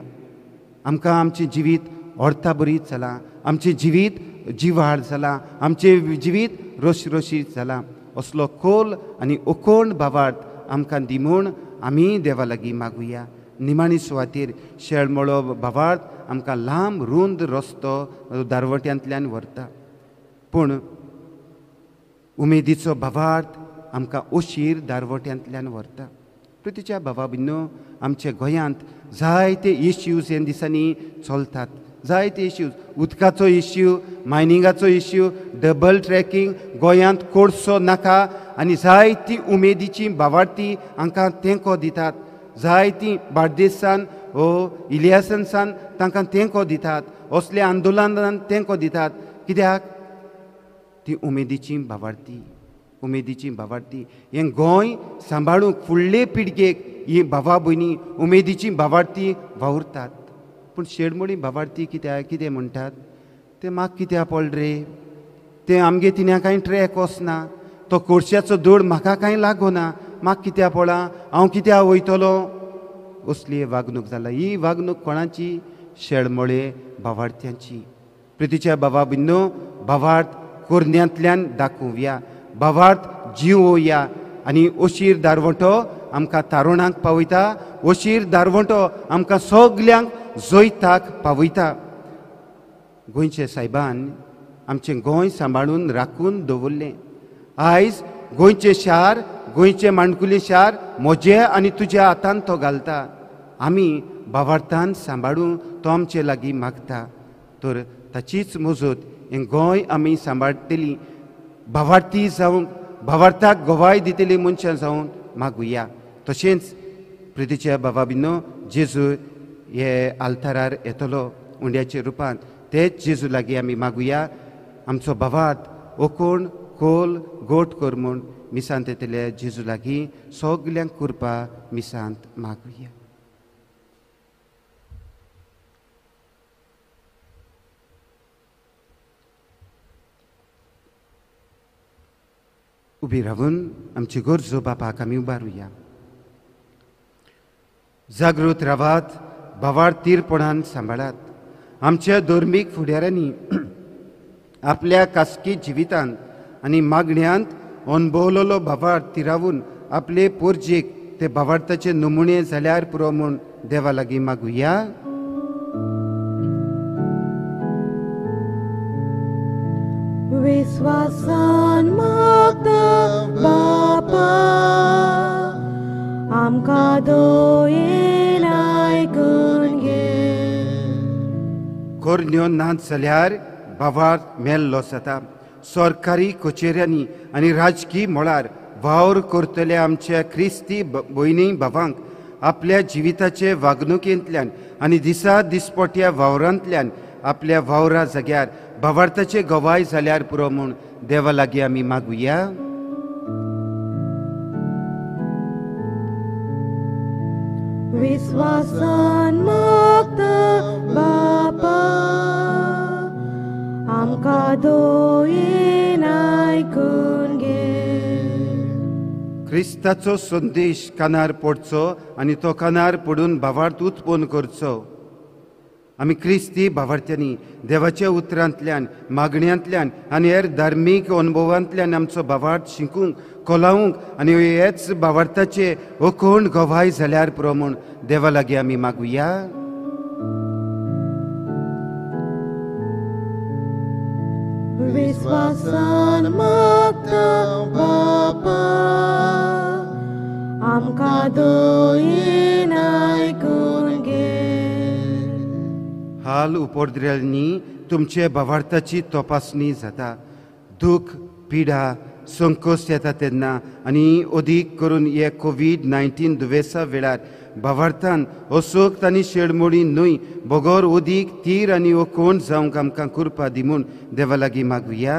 आमकां आमचें जिवीत अर्था बरीत जालां, आमचें जिवीत जिवाळ जालां, आमचें जिवीत रोशरोशीत जालां. असलो खोल आनी ओकोण भावार्थ आमकां दी म्हूण आमी देवा लागीं मागुया. निमाणी सुवातेर शेळमळो भावार्थ आमकां लांब रुंद रस्तो दारवट्यांतल्यान व्हरता, पूण उमेदीचो भावार्थ आमकां ओशीर दारवट्यांतल्यान व्हरता. प्रतिच्या भावा भयणीनो, आमच्या गोंयांत जायते इश्यूज ह्या दिसांनी चलतात. जायते इश्यूज, उदकाचो इश्यू, मायनिंगाचो इश्यू, डबल ट्रॅकिंग, गोंयांत कोळसो नाका, आनी जायती उमेदीची भावार्थी हांकां तेंको दितात. जायती बार्देसान ओ इलियासनसान तांकां तेंको दितात, असल्या आंदोलनान तेंको दितात. कित्याक? ती उमेदीची भावार्थी, उमेदीची भावार्थी. हें गोंय सांबाळूंक फुडले पिळगेक ही भावा भयणी उमेदीची भावार्थी वावुरतात. पूण शेडमोडी भावार्थी कित्याक कितें म्हणटात? तें म्हाका कित्याक पडलें रे, तें आमगे तिन्या कांय ट्रॅक वचना, तो कोळश्याचो दोड म्हाका कांय लागना, म्हाका कित्याक पडला, हांव कित्याक वयतलो, असली वागणूक जाला. ही वागणूक कोणाची? शेळमोळे भावार्थ्यांची. प्रितीच्या भावा भयणीनो, भावार्थ कोरण्यांतल्यान दाखोवया, भावार्थ जिवोवया, आनी ओशीर दारवंटो आमकां तारुणांक पावयता, ओशीर दारवंटो आमकां सगल्यांक जैताक पावयता. गोंयचे सायबान आमचें गोंय सांबाळून राखून दवरलें. आयज गोंयचें शार, गोंयचें माणकुलें शार म्हजे आनी तुज्या हातान तो घालता. आमी भावार्थान सांबाळून तो आमचे लागीं मागता. तर ताचीच मजत हें गोंय आमी सांबाळटली, भावार्थी जावंक, भावार्थाक गवाय दितली मनशां जावन मागुया. तशेंच प्रितीच्या बाबा बिनो, जेजू हे आल्तारार येतलो उंड्याच्या रुपान, तेच जेजू लागीं आमी मागुया आमचो भावार्थ ओकोण खोल गोट कर म्हूण मिसांत येतले जेजू लागीं सगल्यांक कृपा मिसांत मागुया. उबी रावून आमची गरजो बापाक आमी उबारुया. जागृत रावात, भावार्थ तीरपणान सांबाळात. आमच्या धर्मीक फुडाऱ्यांनी आपल्या खासगी जिवितांत आनी मागण्यांत अणभवलेलो भावार्थ तिरावून आपले पोरजेक ते भावार्थाचे नमुने जाल्यार पुरो म्हूण देवा लागीं मागुया.
विश्वासान मागता बापा, आमकां दयेन आयकून घे.
कोरण्यो नाच जाल्यार भावार्थ मेल्लो जाता. सरकारी कचेऱ्यांनी आनी राजकीय मळार वावर करतल्या आमच्या क्रिस्ती भयणी भावांक आपल्या जिविताचे वागणुकेंतल्यान आनी दिसा दिसपट्या वावरांतल्यान आपल्या वावरा जाग्यार भावार्थाचे गवाय जाल्यार पुरो म्हूण देवा लागीं आमी मागुया.
विश्वासान मागता बापा आमकां दोयेन आयकून घे.
क्रिस्ताचो संदेश कानार पडचो आनी तो कानार पडून भावार्थ उत्पन्न करचो. आमी क्रिस्ती भावार्थ्यांनी देवाच्या उतरांतल्यान, मागण्यांतल्यान आनी हेर धार्मीक अनुभवांतल्यान आमचो भावार्थ शिकूंक, कोलावंक आनी हेच भावार्थाचे ओकोण गवाय जाल्यार पुरो म्हूण देवा लागीं आमी मागुया.
विश्वासान मागता बापा आमकां दोयेन आयकून घे.
हाल उपद्रेल्यांनी तुमचे भावार्थाची तपासणी जाता. दुख, पिडा, संकश्ट येता तेन्ना आनी अदीक करून हे कोवीड-19 दुयेंसा वेळार भावार्थान असोक्त आनी शेडमोडी न्हय बगर अदीक तीर आनी ओकोण जावंक आमकां कृपा दी म्हूण देवा लागीं मागुया.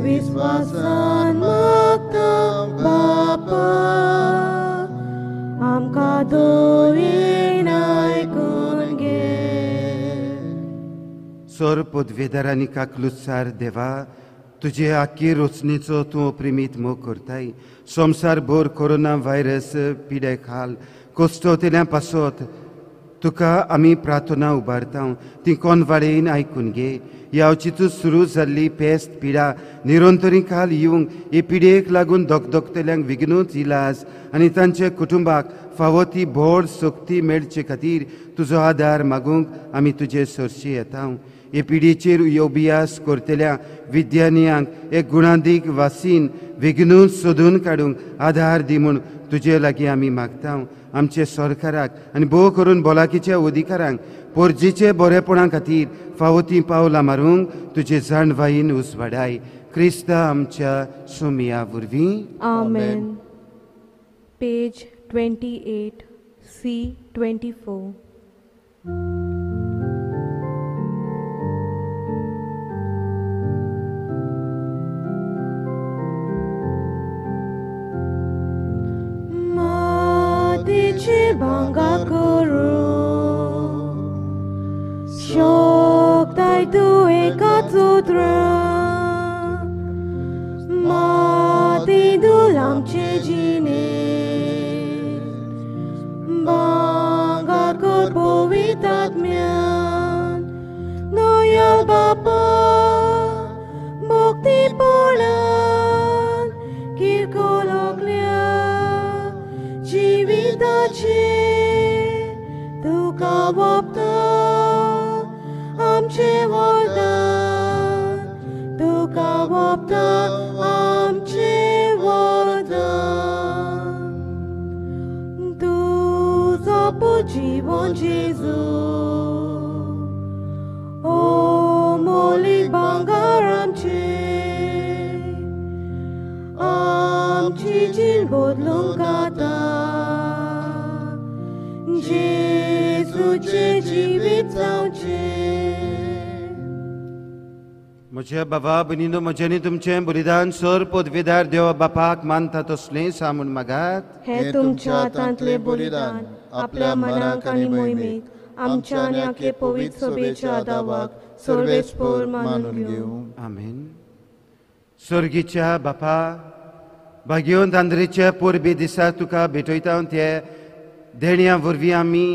विश्वासान मागता बापा आमकां दोयेन आयकून घे.
सर पदवेदार आनी काकलुसार देवा, तुजे आखी रचणेचो तूं प्रेमीत मोग करताय. संवसार भर कोरोना व्हायरस पिडे खाल कश्टवतेल्या पासत तुका आमी प्रार्थना उबारता, ती कोनवाळेन आयकून घे. यावचितूच सुरू जाल्ली पेस्त पिडा निरंतरी खाल येवंक हे पिडेक लागून धगधगतल्यांक विघ्नूच इलाज आनी तांच्या कुटुंबाक फावो ती भोड शक्ती मेळचे खातीर तुजो आदार मागूंक आमी तुजे सरशी येता. हे पिडेचेर अभ्यास करतल्या विज्ञानियांक एक गुणादीक वासीन विघ्नूच सोदून काडूंक आदार दी म्हूण तुजे लागीं आमी मागता. आमचे सरकाराक आनी भोव करून भलायकीच्या अधिकारांक पोरजीचे बरेपणा खातीर फावो तीं पावलां मारूंक तुजे जाणवायेन उजवाडाय. क्रिस्ता आमच्या सोमिया वरवीं.
आमेन. पेज 28 C 24. भांगा करू शोकताय तूं एकाच उतरां माती धूल आमचे जिणे भांगा कर पवित्र आत्म्यान दयाळ बापा भक्तीपणान किरकोळकल्या जिविताचे तुका वपता आमचे वरदान, तुका वपता आमचे वरदान. तुजो पुजीवन जेजू ओ मोलीक भांगर आमचे, आमची जीण बदलूंक आतां जेजूचें जिवीत जावचें.
म्हज्या बाबा भयणीनो, म्हज्यानी तुमचें बलिदान सर पदवेदार देवा बापाक मानता तसलें सा म्हूण मागात.
हें तुमच्या हातांतलें बलिदान आपल्या मनाक आनी मोहिमेक आमच्या आनी आखे पवित्र सभेच्या आदावाक सर्वेस्पर मानून घेवं.
आमेन. स्वर्गीच्या बापा, भाग्यवंत आंद्रेच्या परबे दिसा तुका भेटयता ते देण्या वरवीं आमी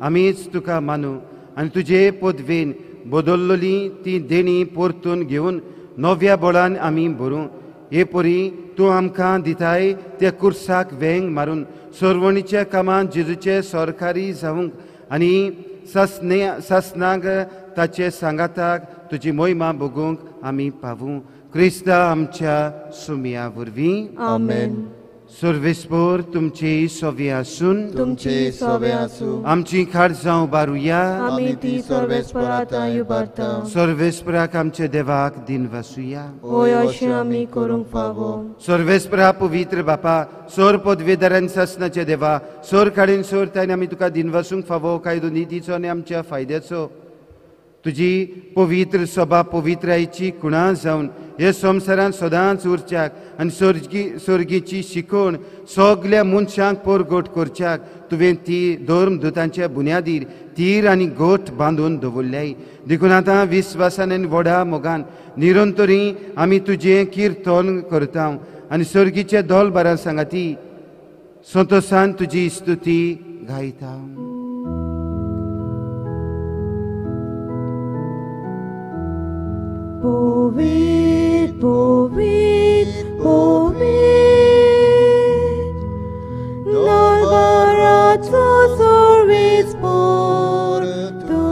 आमीच तुका मानू आनी तुजे पदवेन बदल्लोली ती देणी परतून घेवन नव्या बळान आमी भरूं. हे परी तूं आमकां दिताय त्या कुर्साक वेंग मारून सरवणीच्या कामांत जेजूचे सरकारी जावंक आनी सासनाक ताचे सांगाताक तुजी मोहिमा भोगूंक आमी पावूं. क्रिस्ता आमच्या सुमया वरवीं.
आमेन.
सर्वेस्पोर तुमचे सोवे आसून
तुमचे सोवे आसूं।
आमची खारजां उबारुया
आमी ती सर्वेस्परात उबारता।
सर्वेस्पराक आमचे देवाक दिन वसुया
होय अशें आमी करूंक फावो।
सर्वेस्परा पवित्र बापा सोर पदवेदारान सासनाचे देवा सोर काडून सोर ताणें आमी तुका दिन वसूंक फावो कायदो नितीचो आनी आमच्या फायद्याचो तुजी पवित्र सभा पवित्रायेची कुणा जावन हे संवसारांत सदांच उरच्याक आनी स्वर्गीची शिकवण सगल्या मनशांक पोरगोट करच्याक तुवें ती धर्मदूतांच्या बुन्यादीर तीर आनी गोठ बांदून दवरल्याय। देखून आतां विस्वासान आनी व्हडा मोगान निरंतरी आमी तुजें किर्तन करता आनी स्वर्गीचे दोल बारा सांगाती संतोसान तुजी स्तुती गायता।
Povit, povit, povit, Nalbaratso sorvis porto,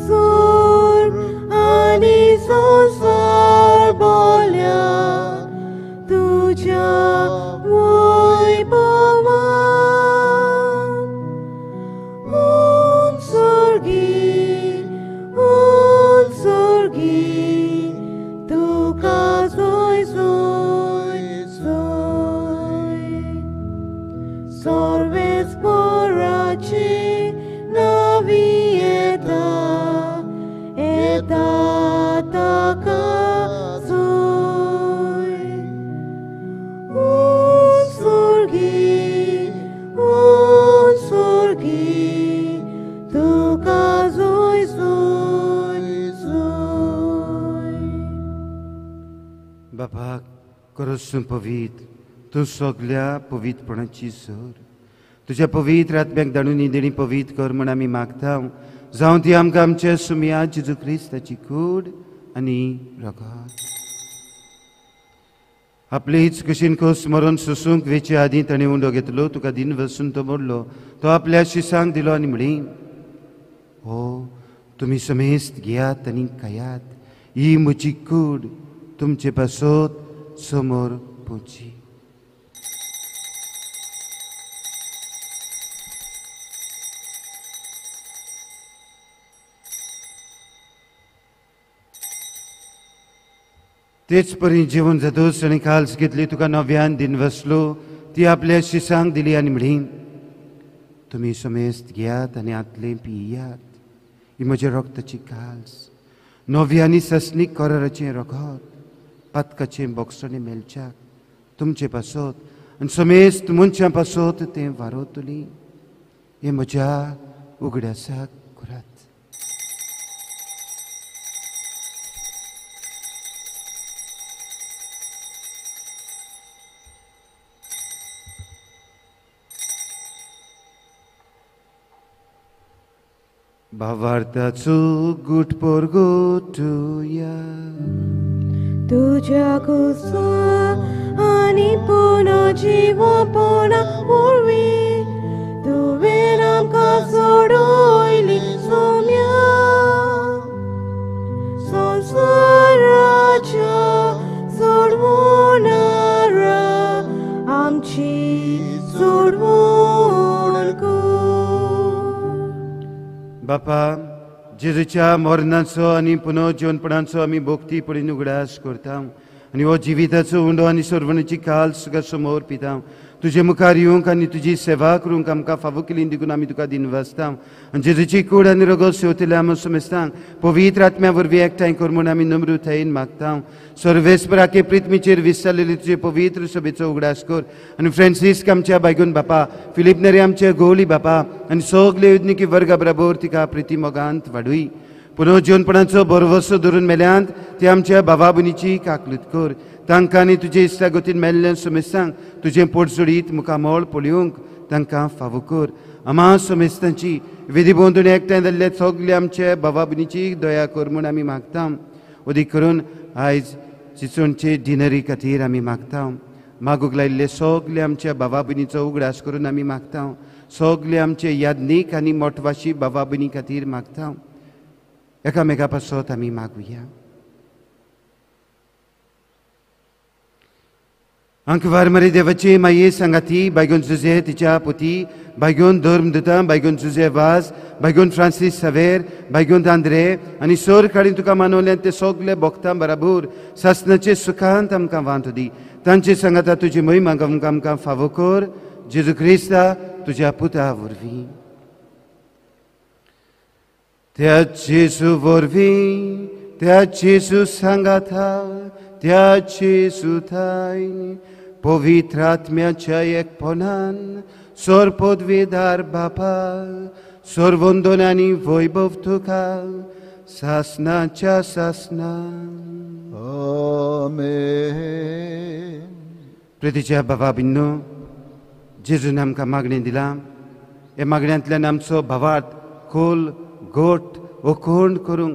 Sur ani sonsar bolya, Tuja vaibhavan, Un surgi, un surgi, Sorves porachi navieta eta takazoi un surgi tukazoi zoi zoi.
बापा करसून पवित्र तूं सगल्या पवित्रपणाची सर तुज्या पवित्र आत्म्याक धाडून ही देणी पवित्र कर म्हण आमी मागता। जावं ती आमकां आमच्या सुमया जेजू क्रिस्ताची कूड आनी रगत। आपलेच कशीन खोस मरून सोसूंक वेचे आदीं ताणें उंडो घेतलो, तुका दिन वसून तो मोडलो, तो आपल्या शिसांक दिलो आनी म्हणली, हो तुमी समेस्त घेयात आनी खायात, ही म्हजी कूड तुमचे पासत समोर पोची। तेच परी जेवण जातूच आनी काल्स घेतली, तुका नव्यान दिन वसलो, ती आपल्या शिसांक दिली आनी म्हणली, तुमी समेस्त घेयात आनी आतलें पियात, ही म्हज्या रक्ताची काल्स, नवी आनी ससनीक कराराचें रगत, पातकाचें बोगसणें मेळच्याक तुमचे पासत आनी समेस्त मनशां पासत तें वारवतली, हें म्हज्या उगडासाक करात। भावार्थाचो गुट पोरगोटुया
तुज्या कुसा आनी पुना जिवपणा वरवीं तुवें आमकां सोडयली सोम्या संवसाराच्या सोडवणारा आमची सोडवण कर।
बापा जेजूच्या मरणाचो आनी पुनर्जीवनपणाचो आमी भोक्ती पडीन उगडास करता आनी हो जिविताचो उंडो आनी सर्वणीची काल तुका समोर पिता। तुजे मुखार येवंक आनी तुजी सेवा करूंक आमकां फावो केली देखून आमी तुका दिनवासता आनी जेजूची कूड आनी रगत सेवतल्या आमकां समेस्तांक पवित्र आत्म्या वरवीं एकठांय कर म्हूण आमी नम्रतायेन मागता। सर्वेस्पराके पृथ्वीचेर विसरलेली तुजे पवित्र सभेचो उगडास कर आनी फ्रांसिस्क आमच्या बायगून बापा, फिलीप नेरी आमच्या गोवली बापा आनी सगले युदनिकी वर्गा बराबर तिका प्रिती मोगांत वाडूय। पुनर्जीवनपणाचो भरवसो धरून मेल्यांत ते आमच्या भावा भयणीची काकलूत कर, तांकां आनी तुजे इश्टागतीन मेल्ल्या समेस्तांक तुजें पोटसोडीत मुखामळ पळोवंक तांकां फावो कर। आमा समेस्तांची विधी भोंवतणी एकठांय जाल्ल्या सगल्या आमच्या भावा भयणीची दया कर म्हूण आमी मागता। अदीक करून आयज चिचोणचे डिनरी खातीर आमी मागता। मागूंक लायिल्ले सगले आमच्या भावा भयणीचो उगडास करून आमी मागता। सगले आमचे यादनीक आनी मोटवाशी भावा भयणी खातीर मागता। एकामेका पासत आमी मागुया। अंकवार मरी देवाची माये सांगाती बायगोन जुजे तिच्या पुती बायगोन धर्म दुता बायगोन जुजे वाज बायगोन फ्रांसीस सवेर बायगोन आंद्रे आनी सोर काडीन तुका मानवल्यान ते सगळे भोगतां बराबर सासनाचे सुखांत आमकां वांटो दी. तांचे सांगाता तुजी महिमा आमकां फावो कर जेजू क्रिस्ता तुज्या पुता वरवीं. त्या जेजू वरवीं त्या जेजू सांगाता त्या जेजू थाय पवित्र आत्म्याच्या एकपणान सोर पदवीदार बापा सोरवंदन आनी वैभव तुका सासनाच्या सासना.
आमेन.
प्रितीच्या बाबा बिन्नू, जेजून आमकां मागणें दिलां. ह्या मागण्यांतल्यान आमचो भावार्थ खोल गोट ओखोंड करूंक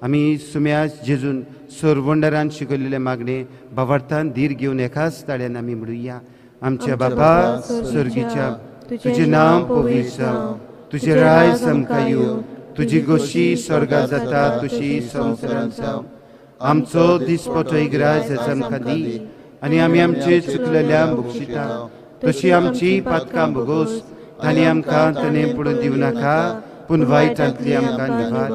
आमी सुम्यास जेजून सोरवंडरान शिकयलेले मागणे भावार्थान धीर घेवन एकाच ताळ्यान आमी म्हणुया. आमच्या बापा स्वर्गीच्या, तुजें नांव पवित्र जावं, तुजें राज आमकां येवं, तुजी गोशी स्वर्गात जाता तशी संवसारांत जावं. आमचो दिसपटो इग्राज आमकां दी आनी आमी आमचे चुकलेल्या बक्षिता तशी आमची पातकां भोगोस तांणी आमकां तणे पडून दिवं नाका, पूण वायटांतली आमकां निवार.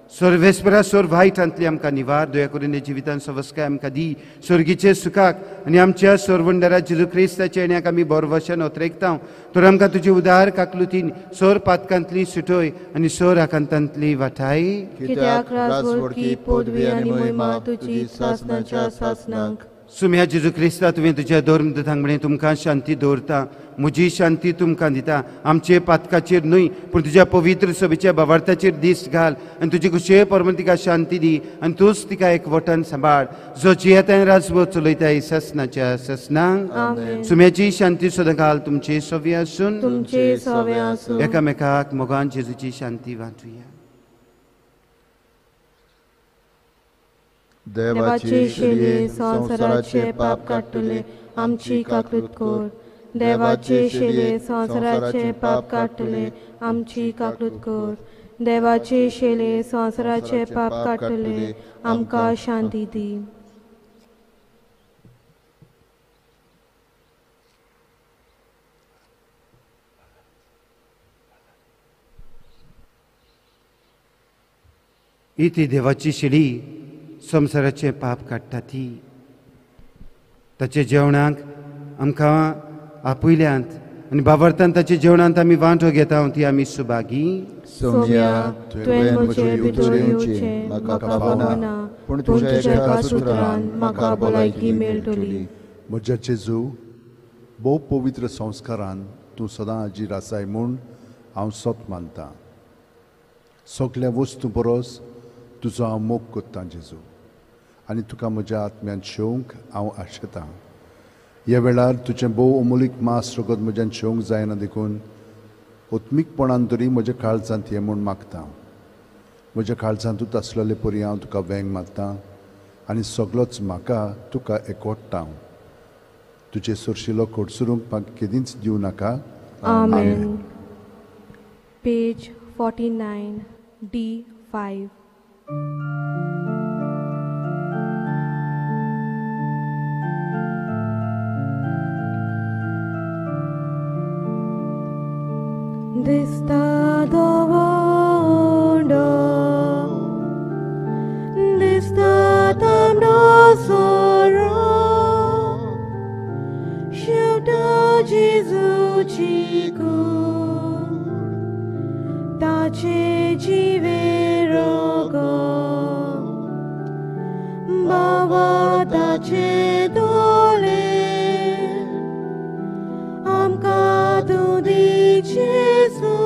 सर्वेस्परा सोर वायटांतली आमकां निवार. दया करून जिवितान सवस्काय आमकां दी स्वर्गीचे सुखाक आनी आमच्या सोरवंडरा जेजू क्रिस्ताच्या येण्याक आमी बोरवशान ओतरेकता. तर आमकां तुजी उदार काकलुतीन सोर पातकांतली सुटोय आनी सोर आकांतांतली वाटाय.
कित्याक राजवडकी पदवी आनी महिमा तुजी सासनाच्या सासनाक.
सुम्या जेजू क्रिस्ता, तुवें तुज्या धर्म दुतांक म्हणें तुमकां शांती दवरता, म्हजी शांती तुमकां दिता. आमचे पातकाचेर न्हय पूण तुज्या पवित्र सभेच्या भावार्थाचेर दीस घाल आनी तुजी खुशे परमन तिका शांती दी आनी तूंच तिका एकवटान सांबाळ, जो जियेतान राजवट चलयता सासनाच्या सासनाक. सुम्याची शांती सदां घाल तुमचे सवे आसून
तुमचे सवे आसून.
एकामेकाक मोगान जेजूची शांती वांटुया.
देवाचे शेले संवसाराचे पाप काडटले आमची काकूत कर. देवाचे शेले संवसाराचे पाप काडटले आमची काकूत कर. देवाचे शेले संवसाराचे पाप काडटले आमकां शांती दी.
इती देवाची शेली संवसाराचें पाप काडटा ती. ताच्या जेवणाक आमकां आपयल्यांत आनी भावार्थान ताच्या जेवणांत आमी वांटो घेता ती आमी सुभागी.
सोम्या, तुवें म्हजे भितर येवचें म्हाका फावना, पूण तुज्या एका सुत्रान म्हाका भलायकी मेळटली.
म्हज्या जेजू, भोव पवित्र संस्कारान तूं सदां हाजीर आसाय म्हूण हांव सत मानतां. सगल्या वस्तू परस तुजो हांव मोग करतां जेजू, आनी तुका म्हज्या आत्म्यान शेवंक हांव आशेतां. ह्या वेळार तुजें भोव अमोलीक मास रगत म्हज्यान शेवंक जायना देखून आत्मीकपणान तरी म्हज्या काळजांत हें म्हूण मागता. म्हज्या काळजांतूच आसलेले परी हांव तुका वेंग मारतां आनी सगलोच म्हाका तुका एकवट्टा. तुजे सरशिलो कोडसुरूंक म्हाका केदींच दिवं नाका.
आमेन. पेज 49 D5. दिसता दवंडो, दिसता तांबडो सोरो, शेवटा जेजूची कूड, ताचे जिवे रगत, बाबा ताचे दोळे, आमकां तूं दी जेजू,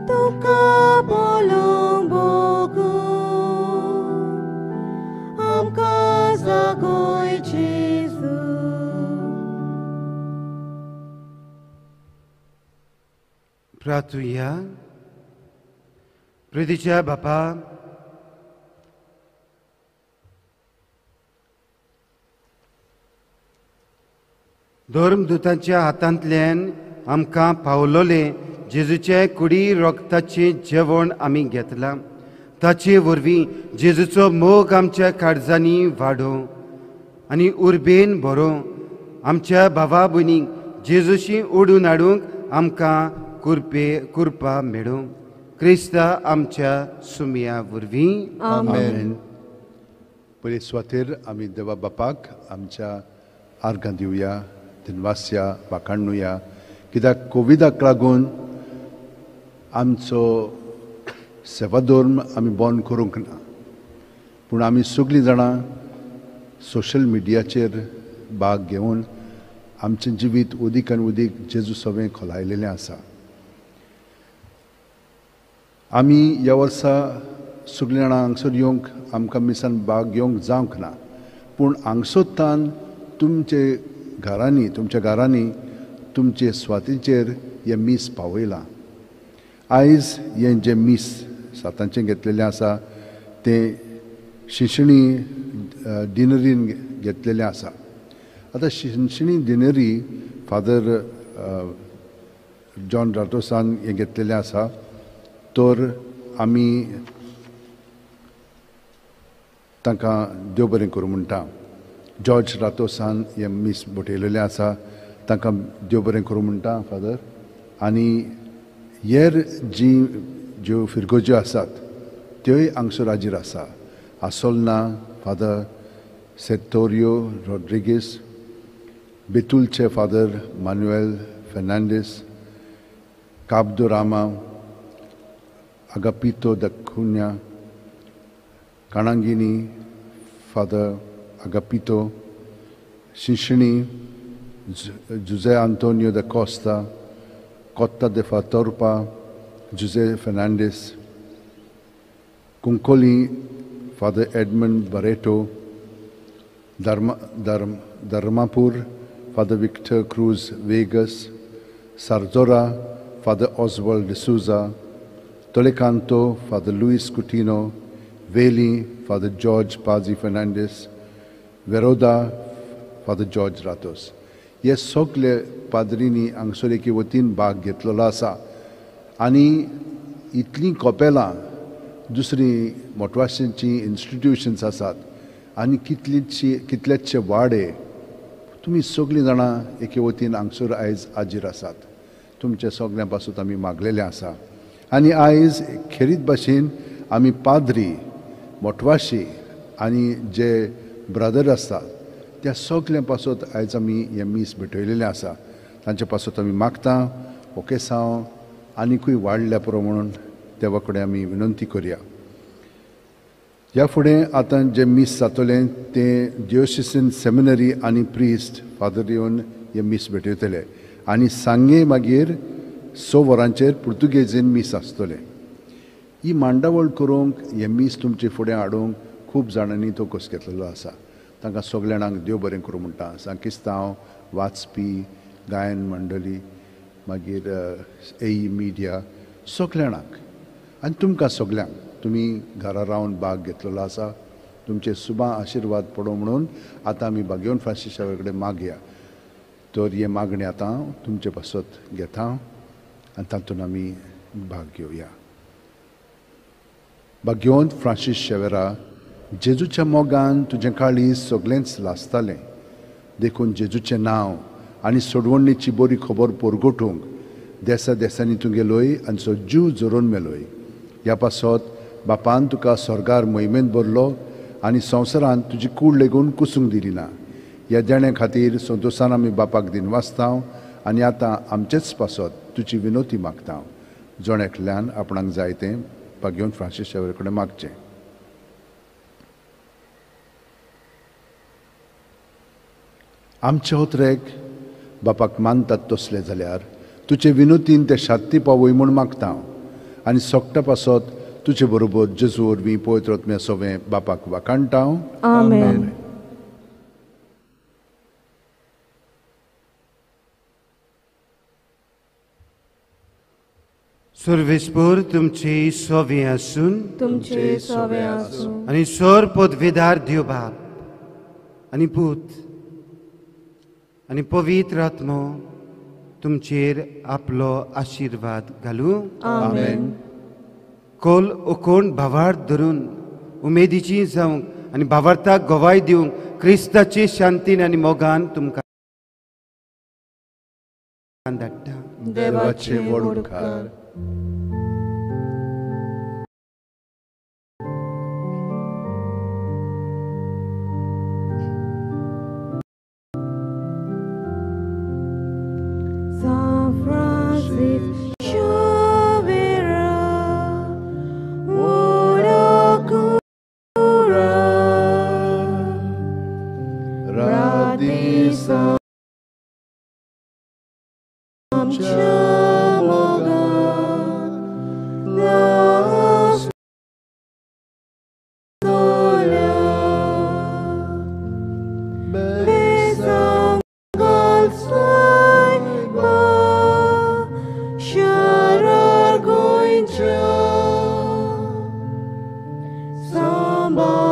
तुका पळोवंक भोगूं, आमकां जागय जेजू.
प्रार्थुया. प्रितीच्या बापा, धर्मदूतांच्या हातांतल्यान आमकां पावलोलें जेजूचे कुडी रगताचें जेवण आमी घेतलां. ताचे वरवीं जेजूचो मोग आमच्या काळजांनी वाडोवं. आनी उर्बेन भरोवंक आमच्या भावा भयणींक जेजूशी ओडून हाडूंक आमकां कुरपा मेळूं. क्रिस्ता आमच्या सुमया वरवीं.
आमेन. पयले सुवातेर आमी देवा बापाक आमच्या आर्गां दिवया, दिनवासया, वाखाणुया, कित्याक कोविडाक लागून आमचो सेवाधर्म आमी बंद करूंक ना, पूण आमी सगळीं जाणां सोशल मिडियाचेर भाग घेवन आमचें जिवीत उदीक आनी उदीक जेजू सवें खोलायलेलें आसा. आमी ह्या वर्सा सगळीं जाणां हांगसर येवंक आमकां मिसान भाग घेवंक जावंक ना, पूण हांगसरतान तुमचे घरांनी, तुमच्या घरांनी, तुमचे स्वातीचेर हें मीस पावयलां. आयज हें जें मीस सातांचें घेतलेलें आसा तें शिंशणी डिनरीन घेतलेलें आसा. आतां शिंशणी डिनरी फादर जॉन राटोसान हें घेतलेलें आसा, तर आमी तांकां देव बरें करूं म्हणटा. जॉर्ज रातोसान हें मीस बटयलेलें आसा, तांकां देव बरें करूं म्हणटा फादर. आनी हेर जी ज्यो फिरगोज्यो आसात त्योय हांगसर हाजीर आसा. आसोलना फादर सेतोरियो रॉड्रिगीस, बेतुलचे father Manuel Fernandes, Cabo de Rama, Agapito da Cunha, Kanangini father Agapito, Shinshini Jose Antonio da Costa, Cotta de Fatorpa Jose Fernandes, Cuncolim father Edmund Barreto, Dharmapur father Victor Cruz Vegas, Sarzora father Oswald D'Souza, Tolecanto father Luis Coutinho, Veli father George Pazi Fernandes, Veroda father George Ratos. हे सगळे पाद्रींनी हांगसर एके वतीन भाग घेतलेलो आसा. आनी इतलीं कपेलां दुसरीं मोटवाशांचीं इन्स्टिट्युशन्स आसात आनी कितलेशे वाडे, तुमी सगळीं जाणां एके वतीन हांगसर आयज हाजीर आसात. तुमच्या सगळ्यां पासून आमी मागलेलें आसा. आनी आयज खेरीत भाशेन आमी पाद्री, मोटवाशी आनी जे ब्रदर आसतात त्या सगळ्यां पासत आयज आमी हें मीस भेटयलेलें आसा. तांचे पासत आमी मागता ओकेसांव आनिकूय वाडल्या पुरो म्हणून देवा कडेन आमी विनंती करया. ह्या फुडें आतां जें मीस जातलें तें डिओसिसन सेमिनरी आनी प्रिस्ट फादर येवन हें मीस भेटयतले आनी सांगे मागीर 6 वरांचेर पुर्तुगेजीन मीस आसतलें. ही मांडावळ करूंक हें मीस तुमचे फुडें हाडूंक खूब जाणांनी तो कस घेतलेलो आसा. तांकां सगल्या जाणांक देव बरें करूं म्हणटा. सांकिस्तांव, वाचपी, गायन मंडळी, मागीर एई मिडिया, सगल्या जाणांक आनी तुमकां सगल्यांक तुमी घरा रावन भाग घेतलेलो आसा. तुमचे सुबा आशिर्वाद पडो म्हणून आतां आमी भाग्यवन फ्रांसीस कडेन मागया. तर हे मागणें आतां तुमचे पासत घेता आनी तातूंत आमी भाग घेवया. भाग्यवंत फ्रांसीस शेवेरा, जेजूच्या मोगान तुजें काळीज सगळेंच लासतालें, देखून जेजूचें नांव आनी सोडवणीची बरी खबर परगटूंक देसा देसांनी तूं गेलोय आनी सो जीव झरोवन मेलोय. ह्या पासत बापान तुका स्वर्गार मोहिमेंत भरलो आनी संवसारांत तुजी कूड लेगून कुसूंक दिली ना. ह्या देण्या खातीर संतोशान आमी बापाक दिनवासता आनी आतां आमचेच पासत तुजी विनोती मागता. जण एकल्यान आपणाक जाय तें भाग्यवंत फ्रांसीस शेवेरा कडेन मागचें. आमचे होत्रेक बापाक मानतात तसले जाल्यार तुजे विनोतीन ते शांती पावय म्हूण मागता आनी सोगटा पासत तुजे बरोबर जेजू वरवीं पवित्र आत्म्या सवें बापाक वाखाणटा.
आमेन.
सर्वेस्पर तुमचे सवे आसून,
तुमचे सवे आसून,
आनी सर पदवेदार देव बाप आनी पूत आनी पवित्र आत्मो तुमचेर आपलो आशिर्वाद घालूं.
आमेन.
कोल ओकोण भावार्थ धरून उमेदीची जावंक आनी भावार्थाक गवाय दिवंक क्रिस्ताची शांतीन आनी मोगान तुमकां धाडटा.
देवाचे व्हड उपकार.
Samba.